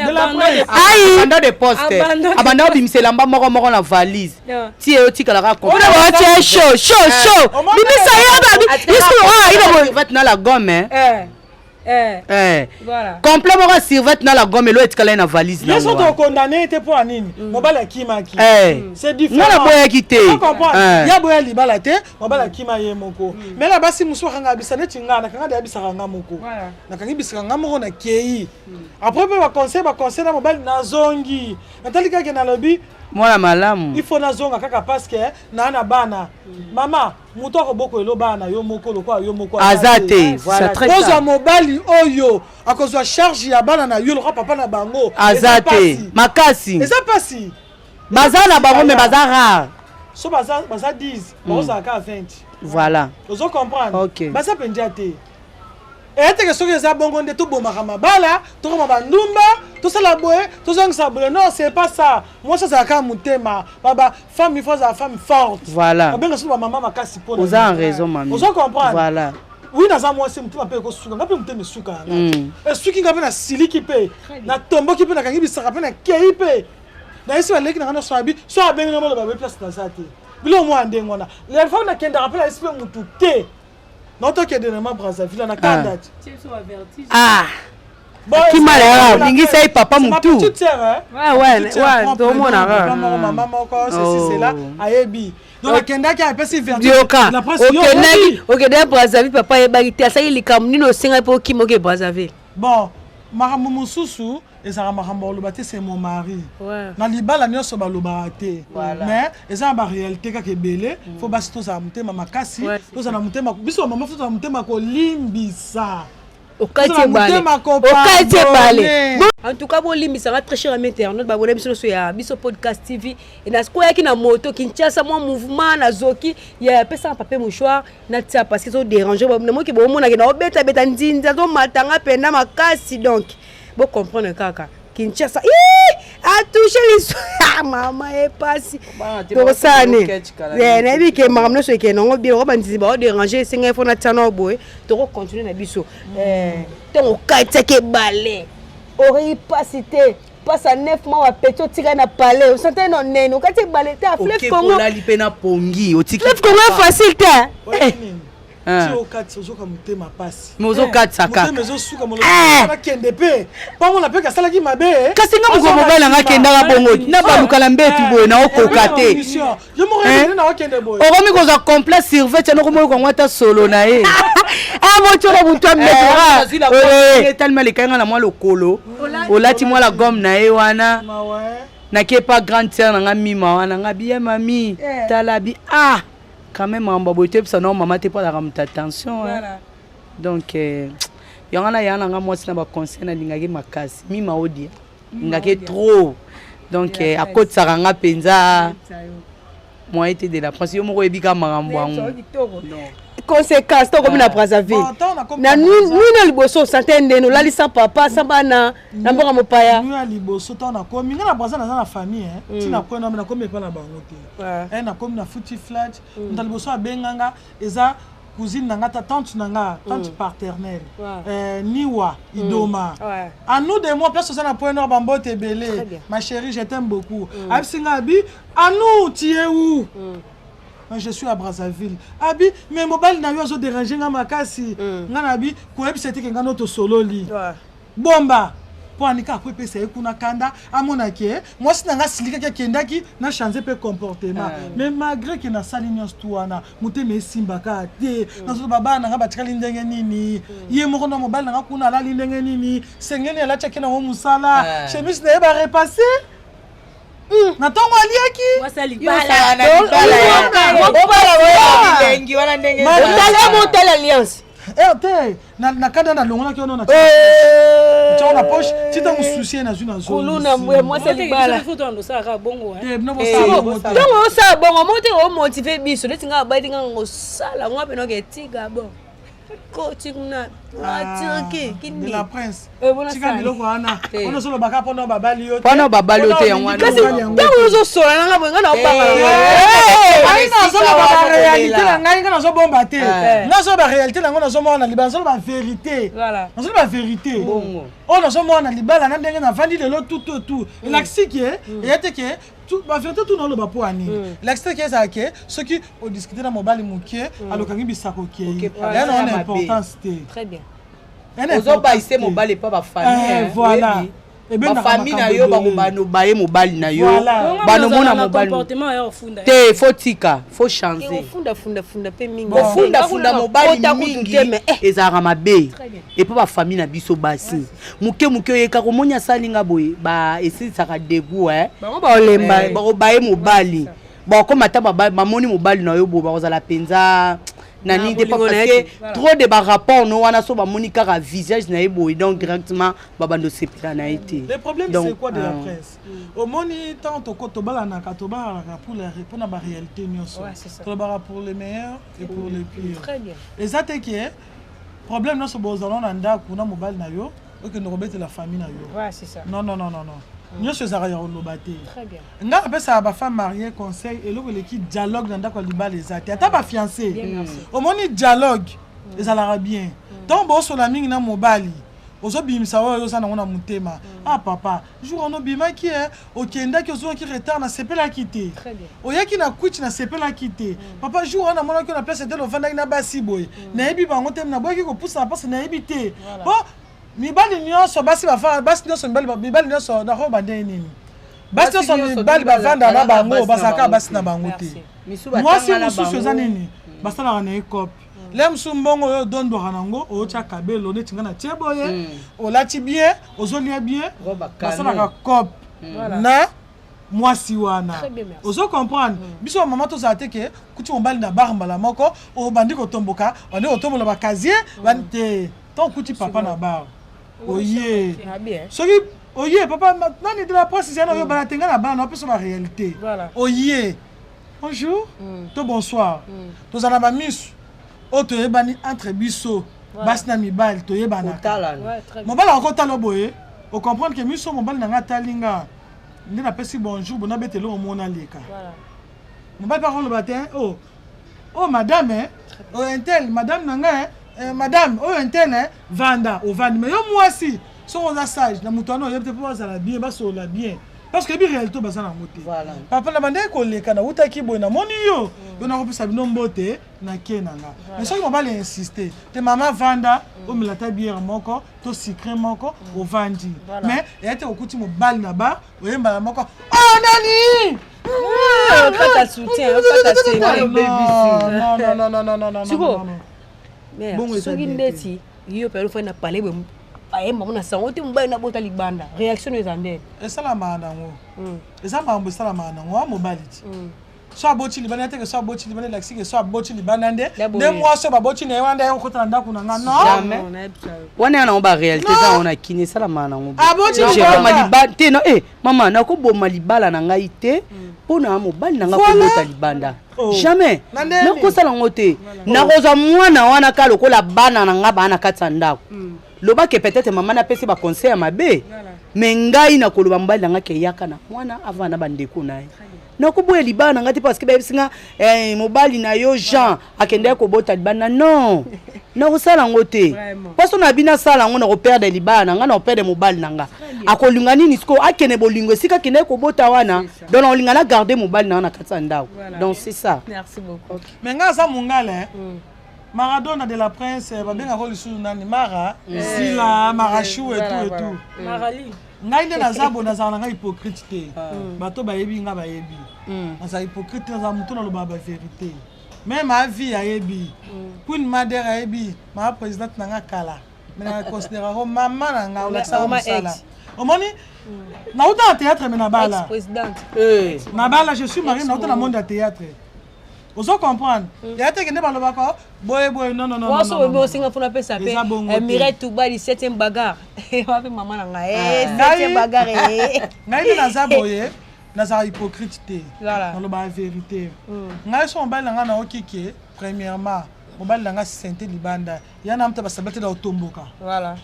abanda de poste, abanda obimisa elamba moko moko na valise ti ye otikalaka. Ona batia chaud chaud chaud, bimisa yo babi biso ah ina boye na la gomme. Eh. Complet moko survêt na la gomme, elo etikala ye na valise. Ye so tokondane te mpo ya nini? Mobali akimaki. C'est différent. Nga naboyaki te. Ye aboya libala te, mobali akima ye moko. Mais na basi mosusu akanga bisa neti nga, nakanga de yabisaka nga moko, nakangi bisaka nga moko, nakei. Après mpe baconseil baconseil na mobali, nazongi, natali kaka, nalobi: Mwana malamu. Il faut nazonga kaka parce que naa na bana. Mama, moto akoboko elo bana na yo moko lokola yo moko aza te. Kozwa mobali oyo akozwa charge ya bana na yo lokola papa na bango. Aza te makasi. Eza mpasi. Baza na bango, mais baza rare. So baza 10, bakozala kaka 20. Voilà. Ozo comprendre? Ok. Baza mpenza te. Eya teke soki eza bongo nde tobomaka mabala, tokoma bandumba, tosala boye, tozongisa boye. Non, c'est pas ça. Mwasi azalaka motema baba femme, il faut azala femme forte. Voilà. Babenga soki bamama makasi mpona. Oza en raison, mami. Ozo comprendre? Voilà. Oui, naza mwasi, motema mpe ekosuka nga mpe, motema esuka yanga, esuki nga mpe, nasiliki mpe, natomboki mpe, nakangi bisaka mpe, nakei mpe, nayesi baleki na nga nyonso abi so abengi nga, baloba boye, place naza te, biloko mwa ndenge wana. Lefo nakendaka mpe, nayesi mpe mutu te, naotokende na ma Brazzaville na kanda ti. Ah, kimala olingisa ye papa mutu. Petite sœur. Ouais, tomonaka. Mama moko ceci cela ayebi, donc akendaki, apesi. Yoka, okendaki, okendaki Brazzaville, papa ayebaki te? Asalaki likambo nini osengaki mpo okima oke Brazzaville? Bon, makambo mosusu ezalaka makambo oloba te. C'est mon mari. Na libala nyonso balobaka te, mais eza na baréalité kaka ebele. Faut basi tozala motema makasi, tozala motema, biso bamama faut tozala motema kolimbisa. Okati ebale, okati ebale. En tout cas, bolimbisanga, très cher ami internaute, babona biso nyonso ya biso Podcast TV. Nakoyaki na moto Kinshasa, mwa mouvement, nazoki ya apesaka papier mouchoir natia parce que ezodérange. Namoki bomonaki naobetabeta nzinzi, azomatanga mpena makasi. Donc bocomprendre kaka Kinshasa atouche liso, mama, epasi tokosala ne. Nayebi ke makambo nyonso ekende yango bien. Oko banzinzi baodérange, esengai fo natia nao boye, tokocontinue na biso. Ntongo okatiaki ebale, orei mpasi te, mpasi ya 9 mois, bapeti otikali na palais, osante no nene, okati ebale te, fleuve Congo. Olali mpe na pongi otiki. Fleuve Congo facile te. Ti okatisa, ozoka motema pasi. Me ozokatisa kaka. Motema ezosuka, nakende mpe pamona mpe kasalaki mabe. Kasi nga moko, mobali nanga akendaka bongo na balukala mbetu boye, naokoka te. Yo moko nakokende boye. Okomi kozwa complet survêt, yana okomi oyoka ngo ata solo na ye. Motioka motu Etalima lekai nga na mwa lokolo, olati mwa la gomme na ye wana. Nake pa grande sœur na nga Mima wana, nga bi ye: "Mami, tala bi." Ah, quand même, makambo boye toyebisa nao mama te mpo azalaka moto attention. Donc yango wana, ya na nga mwasi na baconseil, nalingaki makasi Mima odia, lingaki trop. Donc akotisaka nga mpenza moyen te de la presse. Yo moko oyebi kaka makambo yango. Conséquence, tokomi na Brazzaville na nini ya liboso, osante ndeni olalisa papa sa bana na mboka mopaya? Ya liboso, ntango nakomi nga na Braza, naza na famille ntina kwena, nakomi epa na bango te. Nakomi na futi flat, moto ya liboso abenganga eza cousine na nga, ta tante na nga, tante paternelle, Niwa Idoma. À nous de moi, place oza na Point Nord, bambote ebele, ma chérie, je t'aime beaucoup. Ayebisi nga abi: "Anou, tu es où?" "Je suis à Brazzaville." Abi: "Mais mobali na yo azodérange nga makasi." Nga na abi koyebisa ete ke nga no tosololi bomba mpo anika ako epesa ye kuna kanda, amonaki ye mwasi na nga asilikaki, akendaki na change mpe comportement. Mais malgré ke nasali nyonso tu wana, motema esimbaka te. Nazoloba: bana na nga batikali ndenge nini? Ye moko na mobali na nga kuna alali ndenge nini? Sengeni alatiaki nango mosala, chemise na ye barepasse. Na ntongo aliaki. Otala alliance. Te, na kanda nalongolaki wana tiango na poche ti ntango susi ye nazwi. Kuluna mwasi libala, ntango osala bongo mo te, omotive biso neti nga abali nga kosala ngo pena oke tika bon koti kuna Turki. De la Prince, tika biloko wana wana ozolobaka mpona babali yo. Mpona babali yo te, yango wana. Kasi ntango ozosola nanga boye, nga na obanga. Ngai nazoloba baréalité na ngai, ngai nazobomba te. Ngai nazoloba réalité nango, nazomona na libala, nazoloba vérité, nazoloba vérité oyo nazomona na libala na ndenge navandi lelo. Tout tout tout elakisi ke eya te ke bavérité tu naoloba mpo anini. Elakisi te ke ezala ke soki odiscute na mobali moke, alokangi bisako, okei, eya na wana importance te. Ozobayise mobali epa bafamille. Voilà. Bafamille na yo bakobana obaye mobali na yo, banomona mobali te. Faut tika, faut changer. Kofundafunda mobali mingi ezalaka mabe epo bafamille na biso basi moke moke oyekaka omoni asalinga boye, esilisaka dégoût. Bakobaye mobali, bakokoma ata bamoni mobali na yo boye, bakozala mpenza na nini te, parce que trop de barapport no wana so bamoni kaka visage na ye boye, donc directement babanda osepela na ye te. Le problème, c'est quoi, de la presse? Omoni, ntango toko tobalanaka, tobalanaka pour mpona baréalité nyonso, tolobaka pour le meilleur et pour le pire. Eza te ke problème nyonso bozala na ndako na mobali na yo, okende kobetela famille na yo. Non, non, non, non, non, nyonso ezalaka ya koloba te. Nga napesaka bafemme mariée conseil: eloko eleki dialogue na ndako ya libala eza te, ata bafiancé. Omoni, dialogue ezalaka bien. Ntango bosola mingi na mobali, ozobimisa oyo oza nango na motema. Ah papa, jour wana obimaki, e okendaki, ozwaki retard, nasepelaki te. Oyaki na kwiti, nasepelaki te. Papa, jour wana namonaki na place etele, ovandaki na basi boye, nayebi bango te, naboyaki kopusa na place, nayebi te. Po mibali nyonso, basi basi nyonso, mibali nyonso, nakoba ndenge nini, basi nyonso mibali bavanda na bango bazalaka basi na bango te. Mwasi mosusu eza nini, basalaka na ye cope le mosusu, mbongo oyo odondwaka nango, oyotya kabelo neti nga na tie boye, olati bien, ozolia bien, basalaka cope na mwasi wana. Ozo comprendre? Biso bamama tozala te ke kuti mobali na bar, mbala moko obandi kotomboka, bandi kotombola bacasier te. Ntango kuti papa na bar, oye, soki oye papa nani de la presse yana, oyo bana te, ngai na bana naopesa baréalité. Oye, bonjour to bonsoir, tozala na bamisu oyo toyebani entre biso basi na mibali, toyebanaka. Mobali akotala boye, ocomprendre ke miso mobali na ngai atali nga nde napesi bonjour, bo nabeta eloko moko naleka. Mobali mpe akoloba te: o oh, madame oyo intel, madame na ngai, madame oyo intel, vanda. Ovandi. Mais yo mwasi, soki oza sage na moto wana, oyebi te mpo bazala bien, basolola bien, parce que yebi réalité baza nango te. Papa na bandeki koleka, nawutaki boye, namoni yo, yo nakopesa bino mbote, nake na nga. Mais soki mobali insiste te, mama vanda, omela ta bière moko to sucré moko, ovandi. Mais eya te okuti mobali na bar, oyembala moko: oh nani. Okata soutien, okata. Non, non, non, non, non. Siko soki ndeti yo mpe ofai na pale boye, ayemba mo na sango te, mobali nabota libanda, réaction no eza ndeni? Esalamaka nango, eza makambo esalamaka nango. Wa mobali ti so aboti libanda teke, so aboti libanda, elakisi ke so aboti libanda nde nde mwasi oyo baboti na ye wana nde aye kokota na ndako na nga. Non. Wana ya nango baréalité eza yango na kini, esalamaka nango. Aboti. Te, no, eh mama, nakoboma libala na ngai te mpo na mobali na ngai kobota libanda. Jamais nakosala yango te. Nakozwa mwana wana ka lokola bana na ngai baa na kati ya ndako. Lobake peut-être mama napesi baconseil ya mabe, mais ngai nakoloba mobali na ngai ke eyaka na mwana avant na bandeko na ye. Nakoboya libala na ngai te parce que bayebisi nga mobali na yo Jean akendaki kobota libanda. Non, nakosala yango te. Mposo na bino asala yango, nakoperdre libala na ngai, nakoperdre mobali na nga. Akolinga nini sikoyo? Akende bolingo esika akendaki kobota wana. Donc nakolinga na garde mobali na nga na kati ya ndako. Donc c'est ça. Merci beaucoup. Mais ngai aza mongala Maradona de la Prince, babengaka lisusu nani, Mara Sila, Marachou et tout et tout. Marali. Ngai nde naza bo, nazala na ngai hypocrite te. Bato bayebi nga, bayebi nazala hypocrite te. Nazala motu nalobaka bavérité. Même avi ayebi, Queen Mader ayebi, maa présidente na nga kala, mais na considérako mama na nga, olakisaka mosala. Omoni, nauta na théâtre, mais nabala. Nabala, je suis marié, nauta na monde ya théâtre. Ozo comprendre? Ya te kende balobaka boye boye, non, non, non. Waso oyo osenga mpona apesa Eza bongo mpe te. Mireille Tubali, 7e bagarre wape, mama na ngai, 7e bagarre. Ngai nde naza boye, nazala hypocrite te. Nalobaka vérité. Ngai so mobali na ngai naoki ke premièrement mobali na ngai sente libanda ya na muta basabla te, na otomboka,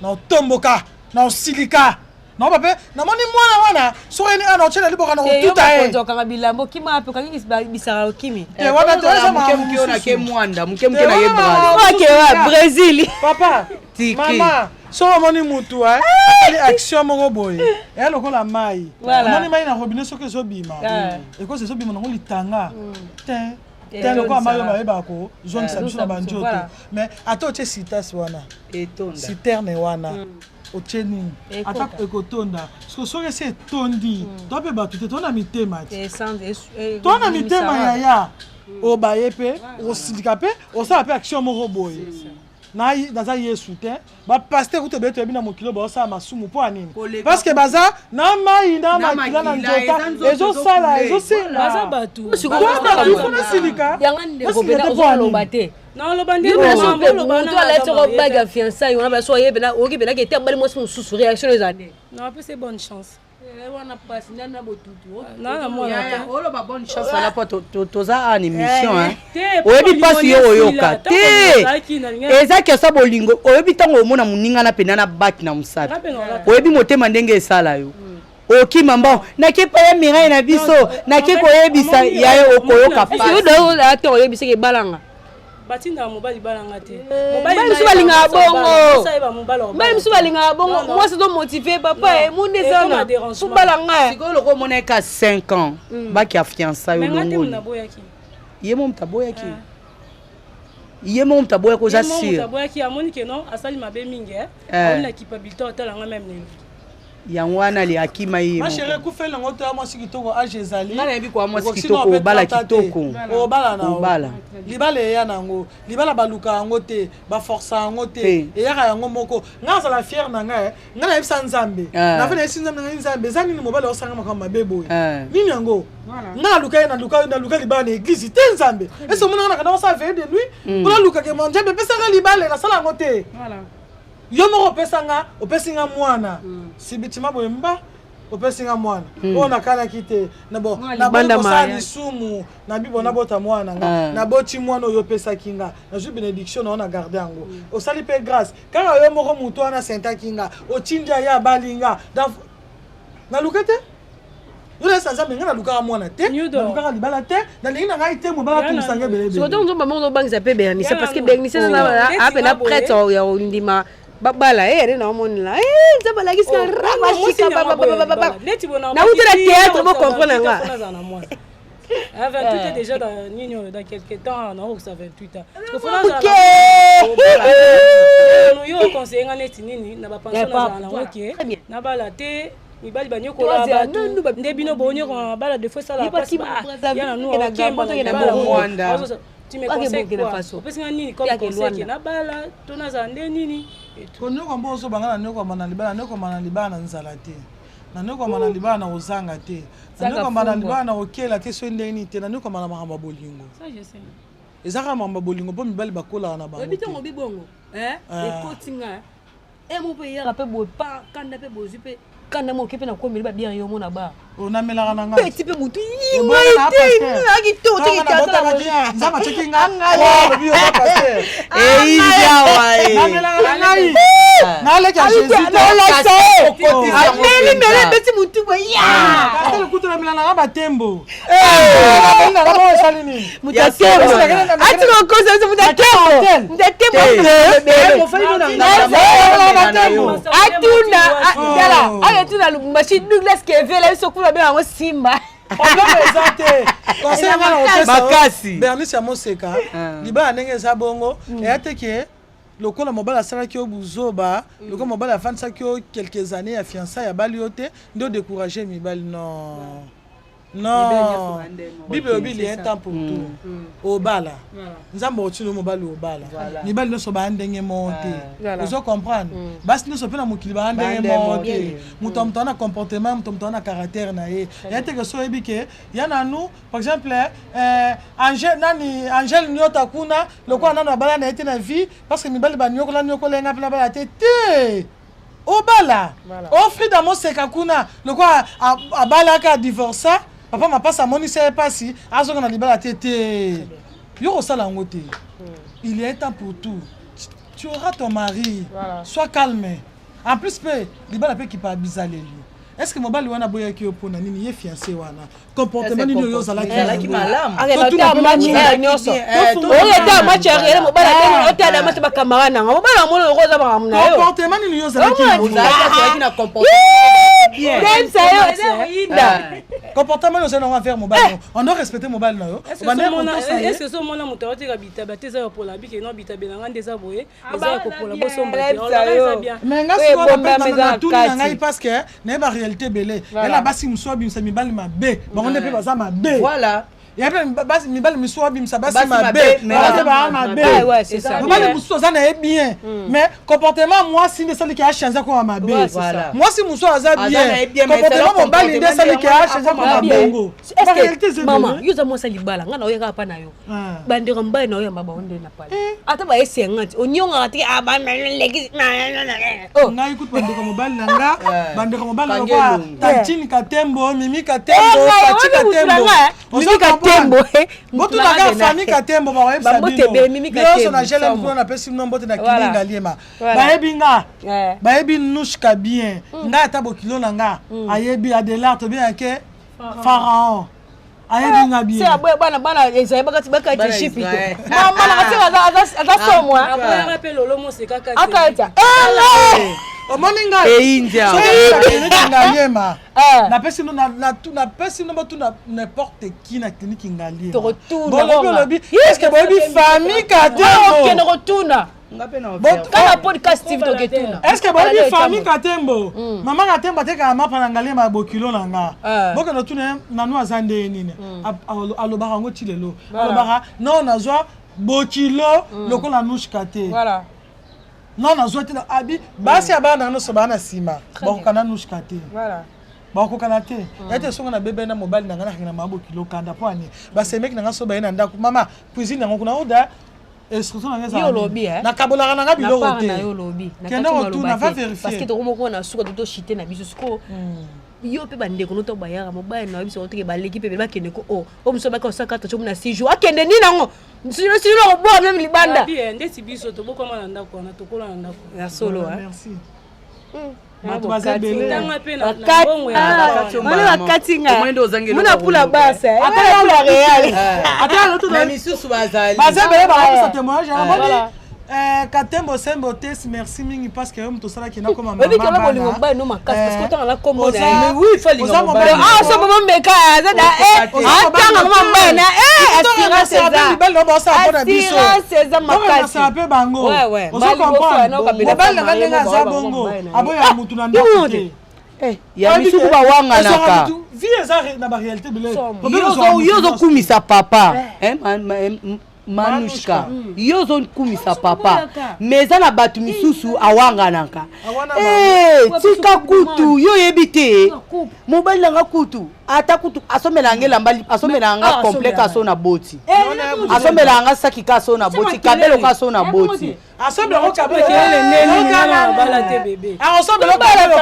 na otomboka, na osilika, naoba mpe namoni mwana wana soki eni ana otyela liboka na kotuta ye. Okanga bilambo, okima wapi? Okangi bisaka, okimi. Te, wana te, eza moke makambo moke oyo nake mosusu. Mwanda moke moke Te, na ye wana Brazza. makambo Oke wa Brésil. Papa. Tiki. Mama, soki omoni mutu asali action moko boye, eya lokola mai. Omoni mai na robinet, soki ezobima, ekosi ezobima nango litanga te te, lokola mai oyo bayebaka kozongisa biso na banzoto. Mais ata otie citas wana, etonda. Citerne wana otie nini, ata ekotonda. Soki esi etondi, to mpe bato te, to na mitema te, to na mitema yaya, obaye mpe osilika mpe osala mpe action moko boye. Naza Yesu te. Bapasteur kutu ebele toyebi na mokili oyo baosala masumu. Mpo ya nini? Parce que baza na mai na makila na nzota, ezosala, ezosila. Baza bato. Nasilika. Yanga ndeko mpena ozoloba te. Naloba nde. Moto alati oko bague ya fiançailles wana, baso oye pena, oyoki pena ke te abali mwasi mosusu, réaction eza nde? Napesa bonne chance. Wana pasi nani na botutu. Na mwana te. Oloba bonne chance wana mpo toza en émission. Oyebi mpasi yo oyoka te, eza kesa bolingo. Oyebi ntango omona moninga na pena na baki na mosapi, oyebi motema ndenge esala yo, okima mbongo, nake pa ya Mirai na biso, nake koyebisa yaye, okoyoka. Pasi oyebisaki ebalanga. Batindaka mobali balanga te. Mobali mosusu balingaka bongo, mobali mosusu balingaka bongo, mwasi ozomotive papa emunde ezana kobalanga. Sikoyo loko omona eka 5 ans baki ya fiançailles, olongoli ye mo moto aboyaki, ye mo moto aboyaki, oza sûr? Aboyaki, amoni ke non, asali mabe mingi, amoni na culpabilité, otalanga même na elongi. Yango wana le akima ye. Ma chérie, ekufeli yango to ya mwasi kitoko, age ezali. Nga nayebi kwa mwasi kitoko, obala kitoko. Obala na obala. Libala eya nango, libala baluka yango te, baforsa yango te, eyaka yango moko. Nga azala fière na ngai, ngai nayebisa Nzambe, nafe nayebisi Nzambe ngai: Nzambe, eza nini? Mobali osanga makambo mabe boye, nini yango? Nga naluka ye, naluka libala na église te. Nzambe, ese omonanga nakanda kosala veille de nuit mpo nalukake mo Nzambe epesanga libala? Nasala yango te. Yo moko opesanga, opesi nga mwana sibitima boye, mba opesi nga mwana oyo nakanaki te. Bon, naboyi kosala lisumu na bibo, nabota mwana nga, naboti mwana oyo opesaki nga, nazwi bénédiction na yo, na garde yango. Osali mpe grâce kaka yo moko. Motu wana sentaki nga, otindi ye, abali nga, naluka te. Yo nayesa Nzambe, ngai nalukaka mwana te, nalukaka libala te, nalingi na ngai te mobala atumisanga ebele. Sikoyo nzomba moko ozobangisa mpe Bernice, parce que Bernice apena prête ya kondima babala ye nde naomonela Nzambe alakisi na ramashika nauta na théâtre, bocomprendre nga. À 28 ans déjà, dans, nini, dans quelques temps naokokisa 28 ans. Yo oconseille nga neti nini na bapension nazala nango ke nabala te? Mibali banyokola bato nde bino bonyokola mabala, des fois esala pasi ya nanu okemba. Tu me conseilles quoi? Opesi nga nini comme conseil ke nabala to nazala nde nini? Konyokwa mpo ozobanga, na nyokwama na libala, nyokwama na libala na nzala te, na nyokwama na libala na kozanga te, na nyokwama na libala na kokela te, soki ndenge nini te, na nyokwama na makambo ya bolingo. Eza kaka makambo ya bolingo mpo mibali bakolaka na bango. Oyebi ntongo bibongo ekoti nga emo mpe eyaka mpe boye pa kanda mpe bozwi mpe kanda moke mpe nakomeli babiere yo mona bar. Onamelaka na ngai. Peti mpe motu ngai te. Nzambe atiaki nga, olobi yo pasteur. Eindiawa. Namelaka na ngai, naleki ya Jésus. Ameli mele, ebeti motu boye ya. Kutu namela nanga batembo esali nini? Moto atembo ati kokosa, moto atembo, moto atembo atuna tala aketuna Lubumbashi, Douglas Kevela biso kuna benga yango Simba. Problème eza te. Conseil nga na kopesa Makasi. Bernice ya Moseka, libala ndenge eza bongo eya te ke lokola mobali asalaki yo buzoba, lokola mobali afandisaki yo quelques années ya fiançailles, abali yo te, nde odécourage mibali. Non. Non, Bible elobi il y a un temps pour tout. Obala Nzambe otindi yo mobali, obala. Mibali nyonso baya ndenge moko te, ozo comprendre? Basi nyonso mpe na mokili baya ndenge moko te. Moto ya moto aza na comportement, moto moto aza na caractère na ye. Ya te ke so oyebi ke ya nanu, par exemple Angel, nani, Angel Nyota kuna, lokola nanu abala na ye te na vie, parce que mibali banyokola nyokola ye, nga mpe nabala te. Te, obala. Ofrida Moseka kuna, lokola abalaka, adivorça, papa mapasi amonisa ye mpasi, azonga na libala te. Te, yo kosala yango te. Il y a un temps pour tout, tu auras ton mari. Sois calme. En plus mpe libala mpe ekipa bizaleli. Est ce que mobali wana aboyaki yo mpona nini? Ye fiancé wana, comportement nini oyo ozalaki? Ezalaki malamu. Nyonso oyo match ya réel, mobali abengi, otala match, bacamarade nanga, mobali amoni loko oza makambo na yo. Comportement nini yo ozalaki? Ozalaki na comportement bien. Ndemsa yo eza oyinda. Comportement nini ozali nango envers mobali? On doit respecter mobali na yo. Est ce que omona moto aoteka bitaba te, eza ya pola bike no bitabe na nga nde eza boye, eza ya kopola, bosomba te, eza bien. Mais nga sikoyo natuni na ngai, parce que nayeba réalité ebele yala. Basi mosusu abimisa mibali mabe, bango nde mpe baza mabe. Ya mpe mibali misusu abimisa basi mabe, bango baa mabe. Mobali mosusu aza na ye bien, mais comportement mwasi nde esaliki achange akoma mabe. Mwasi mosusu aza bien, comportement mobali nde esaliki achange akoma bongo. Mama, yo oza mwasi ya libala, ngai na oyaka pa na yo, bandeko mobali na oyamba bango nde na pale, ata baye 50, onyongaka te? Ngai kutu bandeko mobali na nga, bandeko mobali na lokola Tantine Katembo, Mimi Katembo, Pati Katembo. Mimi Katembo. Botunaka famille Katembo, bakoyebisa bino nyonso na GLM kuna. Napesi bino mbote na Kilinga Liema. Bayebi nga, bayebi Nushka bien. Ngai ata bokilo na nga ayebi, Adelar tobengake Pharaon, ayebi nga bien. Se bana bana Israel bakati bakati Egypte, mama na kasi aza somo. Aboyaka mpe lolo mosekaka. Akata. Omoni ngai Ngaliema, napesi no, napesi no, botuna n'importe qui na clinique Ngaliema. Bolobi, olobi, est ce que boyebi famille Katembo? Okende kotuna kaka Podcast TV, toketuna. Est ce que boyebi famille Katembo? Mama Katembo atekaka mapa na Ngaliema ya bokilo na nga. Bokende otuna nanu aza ndenge nini. Alobaka yango ti lelo, alobaka non, nazwa bokilo lokola Nushka te. Non, nazwa te. Abi basi ya bana nyonso baa na nsima bakokana Nushka te, bakokana te. Ya te, songo nabebe na mobali na ngai, nakanga na mabokilo kanda mpo ani basemeki na ngai so baye na ndako, mama cuisine yango kuna oda instruction na ngai. Yo olobi, eh? Nakabolaka na ngai biloko te. Na yo olobi. Kende kotuna, va vérifier. Parce que tokomoko na suka, totoshite na biso sikoyo. Yo mpe bandeko no to bayaka, mobali na yo biso teke baleki mpe bakende ko o o mosu baka osaka to na 6 jours, akende nini yango sino koboka meme libanda. Ndeti biso tobokama na ndako wana, tokola na ndako. Ya solo. Merci. Bato baza ebele. Tanga mpe na mbongo ya wana bakati nga muna pula basa ata real. Ata misusu bazali. Baza ebele, bakopesa témoignage. Amoni Katembo Sembo Tes, merci mingi parce que yo moto osalaki nakoma. Oyebi kala bolingo mobali no makasi, parce que otanga na kombo na ye. Oui, falinga. Ah, so mama mbeka aza na atanga mama mobali na assurance eza mibali no baosala mpona biso. Assurance eza makasi. Mpe bango ozo comprendre, mobali nanga ndenge aza bongo, aboya mutu na ndako te. Ya misuku bawanganaka. Vie eza na baréalité bele. Yo ozokumisa papa Manushka, yo ozokumisa papa, mais eza na bato misusu awanganaka. Tika kutu, yo oyebi te, mobali nanga kutu, ata kutu asombelanga nga elamba, asombelanga nga complet ka so na boti, asombelanga nga saki ka so na boti, kabelo ka so na boti. Asombelako kabelo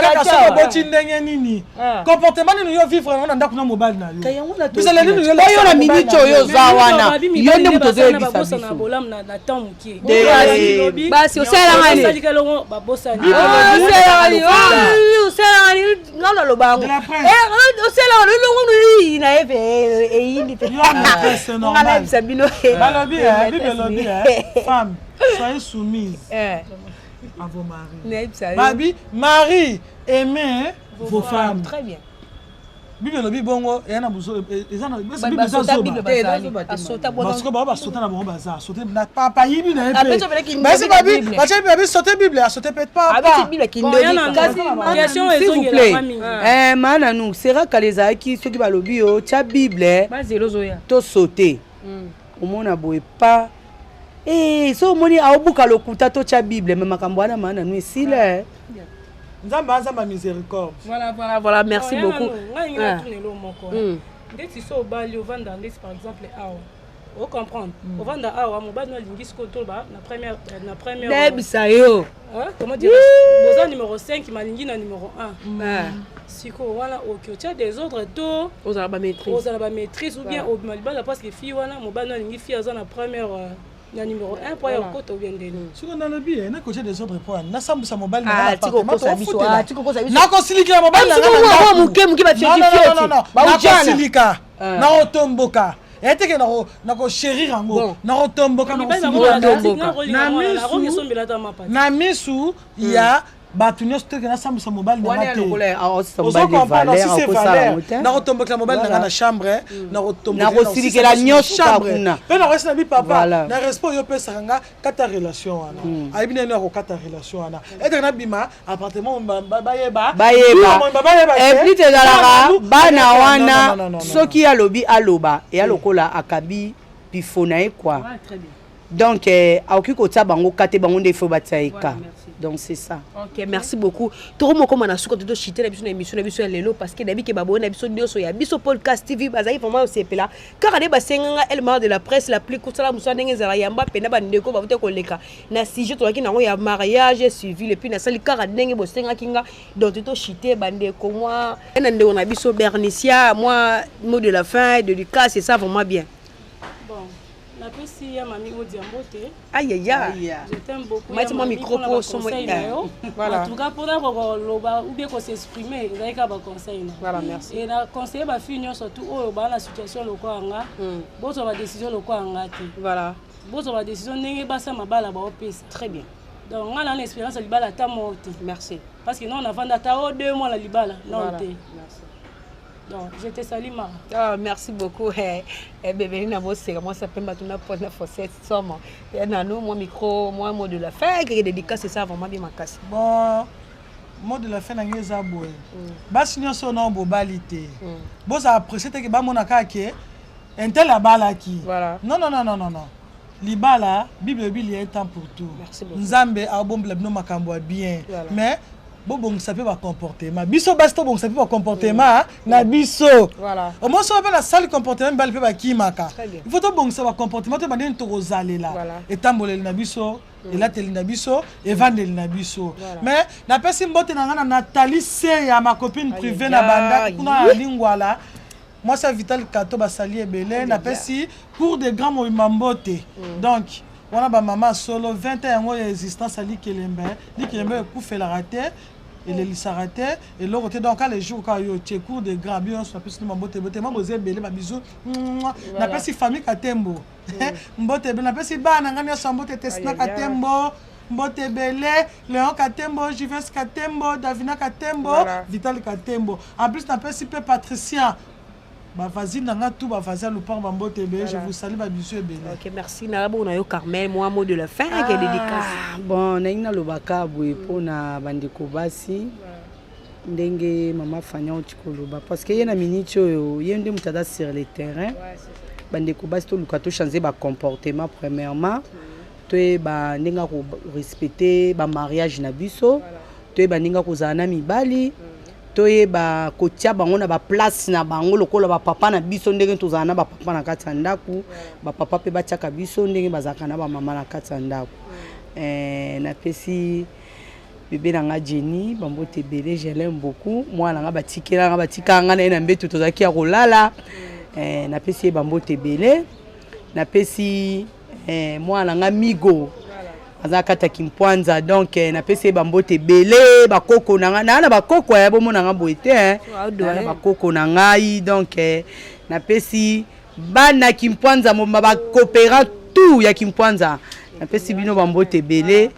kaka soki oboti. Ndenge nini, comportement nini yo vivre yango na ndako na mobali na yo? Bizala nini? Yo na miniti oyo oza wana, yo nde moto ozoyebisa biso. Bolamu na temps moke. Basi osalanga nini? Osalanga nini? Nga naloba yango, osalanga lolongo na ye mpe eyindi te, nga nayebisa bino. Balobi, Bible elobi: "Femme, soyez soumise à vos maris." Babi, mari, aimez vos femmes. Très bien. Bible elobi bongo eya na buzo eza na Bible eza zoba. Parce que ba basota na bango baza sote na papa yibi na ye pe. Basi babi batie babi sote Bible asote pe papa. Question s'il vous plaît. Eh mana nous sera kala ezalaki soki balobi yo tia Bible to sauter. Omona boye pa Eh, so omoni aobuka lokuta totya Bible me makambo wana maa nanu esila. Nzambe aza ma miséricorde. Voilà, voilà, voilà, merci oh, beaucoup. Ngai ngai ah. tunelo moko. Ndeti so obali ovanda ndeti par exemple awa. O comprendre. Mm. Ovanda awa mobali no alingi sikoyo toloba na première na première. Nayebisa yo. Hein? Comment dire? Boza numéro 5 malingi na numéro 1. Sikoyo wana oki otia désordre to ozala ba maîtrise. Ozala ba maîtrise ou bien obima libala parce que fille wana mobali no alingi fille aza na première na numéro 1 po ya kokota ou bien ndeni. Sikoyo nalobi ye nakotia désordre po ani nasambwisa mobali na nga na appartement tofutela nakosilikela mobali na nga moke moke nakosilika nakotomboka eteke nakochérir yango nakotomboka na misu ya bato nyonso teke nasambwisa mobali na nga te ozocomprendre si c'est valeur nakotombokela mobali na nga na chambre. Nakosilikela nyonso kuna. Mpe nakoyesi na bi papa na respect oyo opesaka nga, kata relation wana. Ayebi nani akokata relation wana eteke nabima appartement bayeba. Bayeba eplite ezalaka bana wana soki alobi aloba eya lokola akabi pifo na ye quoi. Donc akoki kotia bango ka te, bango nde ifo batia ye ka. Donc c'est ça. Ok, merci beaucoup. Tokomokoma na suka, totoshite na biso na émission na biso ya lelo, parce que nayebi ke baboye na biso nyonso ya biso podcast TV bazali vraiment osepela kaka nde basenganga Elmar de la presse la plus kosala mosala ndenge ezala yamba mpena bandeko bauta koleka na sujet tozalaki nango ya mariage civil. Et puis nasali kaka ndenge bosengaki nga. Donc totoshite bandeko mwa na ndeko na biso Bernicia, mwa mot de la fin, dédicace, c'est ça vraiment bien. Bon, napesi ya mami Odia mbote. Ayaya. Je t'aime beaucoup. Mati mwa micro po somo. Voilà. En tout cas, mpona koloba ou bien kos'exprimer, ezali kaka baconseil na. Voilà, merci. Et na conseiller bafille nyonso tu oyo baa na situation lokola nga, bozwa badécision lokola nga te. Bozwa badécision ndenge basa mabala baopesa. Très bien. Donc nga na expérience ya libala ata moko te. Merci. Parce que non, navanda ata o 2 mois na libala non te. Merci. Donc je te salue, Mara. Ah, merci beaucoup. Eh, eh, bébé, na boseka moi ça pemba tuna pona fossette somo. Et nano moi micro, moi mot de la fin, que dédicace, c'est ça vraiment bien makasi. Bon, mot de la fin na ngai eza boye: basi nyonso na bobali te, bozala apprécie teke bamona kaka ke un tel abalaki. Non, non, non, non, non, non. Libala, Bible elobi il y a un temps pour tout. Merci beaucoup. Nzambe abombela bino makambo ya bien, mais bobongisa mpe bacomportement. Biso basi tobongisa mpe bacomportement na biso. Omoso mpe na sali comportement, mibali mpe bakimaka. Il faut tobongisa bacomportement to bandeni tokozalela etamboleli na biso, elateli na biso, evandeli na biso. Mais napesi mbote na ngai na Nathalie Seya, ma copine privée na banda kuna ya Lingwala, mwasi ya Vital Kato, basali ebele. Napesi cour de grand mobimba mbote. Donc wana bamama solo 20 ans yango ya existence ya likelembe. Likelembe ekufelaka te, elelisaka te eloko te. Donc le jour kaka yo tie cour de grand, bino nyonso napesi no bambote bote ma boza ebele, babizu. Napesi famille Katembo mbote ebele, napesi bana ngai nyonso ya mbote: Tesina Katembo, mbote ebele, Léon Katembo, Juves Katembo, Davina Katembo, Vital Katembo. En plus napesi mpe Patricien, bavasine na nga tu, bavasi ya lupango, bambote ebele. Je vous salue, babisu ebele. Ok, merci. Na bona yo Carmel, moi mot de la fin, que dédicace. Ah, bon, nalingi nalobaka boye mpona bandeko basi, ndenge mama Fania oti koloba, parce que ye na miniti oyo ye nde moto aza sur le terrain. Bandeko basi, toluka tochange bacomportement. Premièrement, toyeba ndenge ya korespecte bamariage na biso, toyeba ndenge ya kozala na mibali, toyeba kotia bango na baplace na bango lokola bapapa na biso. Ndenge tozala na bapapa na kati ya ndako, bapapa mpe batiaka biso ndenge bazalaka na bamama na kati ya ndako. Napesi bebe na nga Jenny bambote ebele, je l'aime beaucoup. Mwana na nga batikela nga, batikaka nga na ye na mbeto, tozalaki ya kolala. Napesi ye bambote ebele. Napesi mwana na nga Migo, aza kati ya Kimpwanza. Donc napesi ye bambote ebele. Bakoko na ngai, naa na bakoko ya bomona nga boye te, naa na bakoko na ngai. Donc napesi bana Kimpwanza mobimba, bacoopérant tout ya Kimpwanza, napesi bino bambote ebele.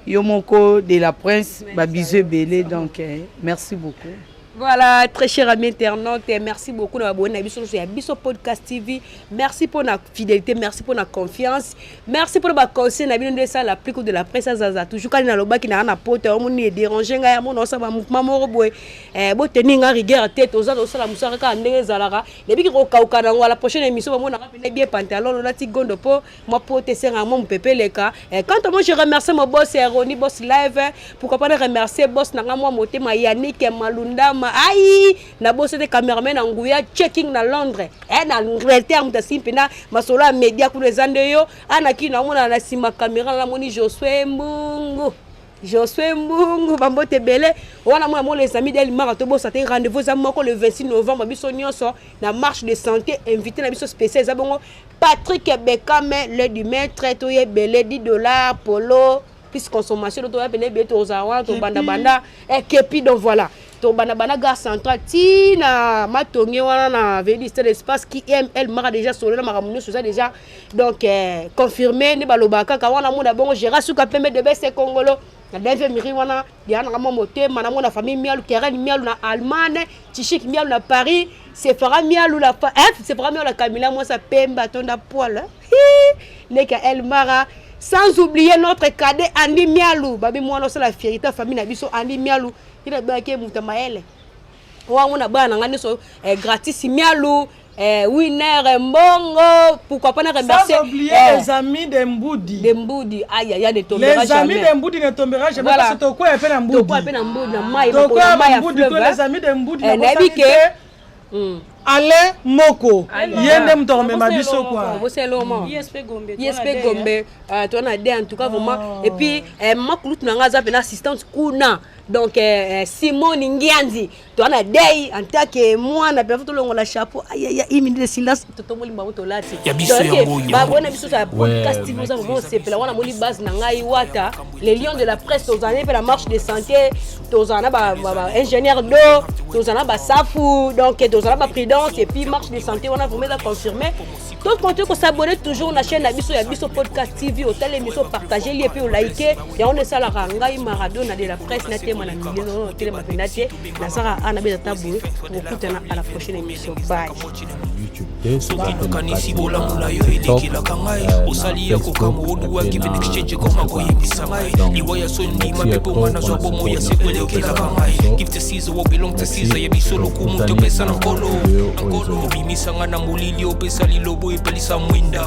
Yo moko de la prince, babizu ebele. Donc merci beaucoup. Voilà, très cher ami internaute, merci beaucoup na abonné na biso ya biso podcast TV. Merci pour la fidélité, merci pour la confiance, merci pour ba conseil na bino nde ça la plus de la presse zaza. Toujours quand na lobaki na na pote omoni déranger nga ya mona osala ba mouvement moko boye. Eh bo tenir nga rigueur te toza tosala musala kaka ndenge ezalaka. Nebiki kokauka nango à la prochaine émission bamona nga pene bien pantalon olati gondo po mwa pote esenga mwa mopepe eleka. Eh, quant à moi je remercie mon boss Roni Boss Live, pourquoi pas remercier boss na nga mwa motema Yannick Malundama. Ai na boss te cameraman na nguya checking na Londres, eh, na Angleterre moto asimbi mpena masolo ya media kuna eza nde yo anaki naomona na nsima caméra namoni Josué Mbungu. Josué Mbungu bambote ebele wana mona mo les amis d'El Mara tobosa te rendez-vous eza moko le 26 novembre biso nyonso na marche de santé. Invité na biso spécial eza bongo Patrick Bekame le du maître. Toye ebele 10 $ polo plus consommation toya pene ebele tozala wana tobandabanda ekepi. Donc voilà, tobandabanda gare centrale ti na Matonge wana na avenue Stade Espace qui aime El Mara déjà solo na makambo nyonso eza déjà donc confirmé nde balobaka kaka wana. Mona bongo Gérard Suka pembe de bese Kongolo na deuxième miri wana ya nanga mwa motema. Namona famille Mialu, Keren Mialu na Allemagne, Tishik Mialu na Paris, Sefara Mialu la eh, Sefara Mialu na Kamila mwasa pembe atonda poil leka El Mara. Sans oublier notre cadet Andy Mialu, babi mwana osala fierté famille na biso. Andy Mialu ina bayaki muta mayele wango na bana na nga nyonso, gratis Mialu, Winner Mbongo, pourquoi pas na remercier. Sans oublier les amis de Mboudi. De Mboudi, aïe aïe, ne tombera Les jamais. Amis de Mboudi ne tombera jamais. Voilà. Parce que tokoya pe na Mboudi. Tokoya pe na Mboudi na mai. Tokoya na Mboudi, les amis de Mboudi. Na nayebi ke Alain Moko ye nde moto akomema biso quoi. ISP Gombe. ISP Gombe, toa na de en tout cas vraiment. Et puis mama kulutu na nga aza mpena assistante kuna, donc Simone Ngianzi, toa na dei en tant que mwana mpe tolongola chapeau. Ayaya, une minute de silence, totomoli bango tolati babona biso ya podcast TV. Oza vraiment osepela wana moni base na ngai wata les lions de la presse. Tozala mpe na marche de santé, tozala na baingénieur d'eau, tozala na basafu, donc tozala na baprudence. Et puis marche de santé wana vraiment eza confirmé. Tocontinue kos'abonner toujours na chaîne na biso ya biso podcast TV. Otala émission, partage li et puis olike yango nde esalaka ngai Maradona de la presse natema na milieu otelema mpena te nazaka a nabeta ta boye. Tokokutana à la prochaine émission, bye. YouTube te. Soki nakanisi bolamu na yo elekelaka ngai, osali ya kokama oduwa give and exchange ekoma koyebisa ngai liwa ya soni ndima mpe mponga nazwa bomo ya seko elekelaka ngai. Give to Caesar what belong to Caesar, ya biso lokumu topesa na Nkolo. Obimisa ngai na molili, opesa lilobo epelisa mwinda.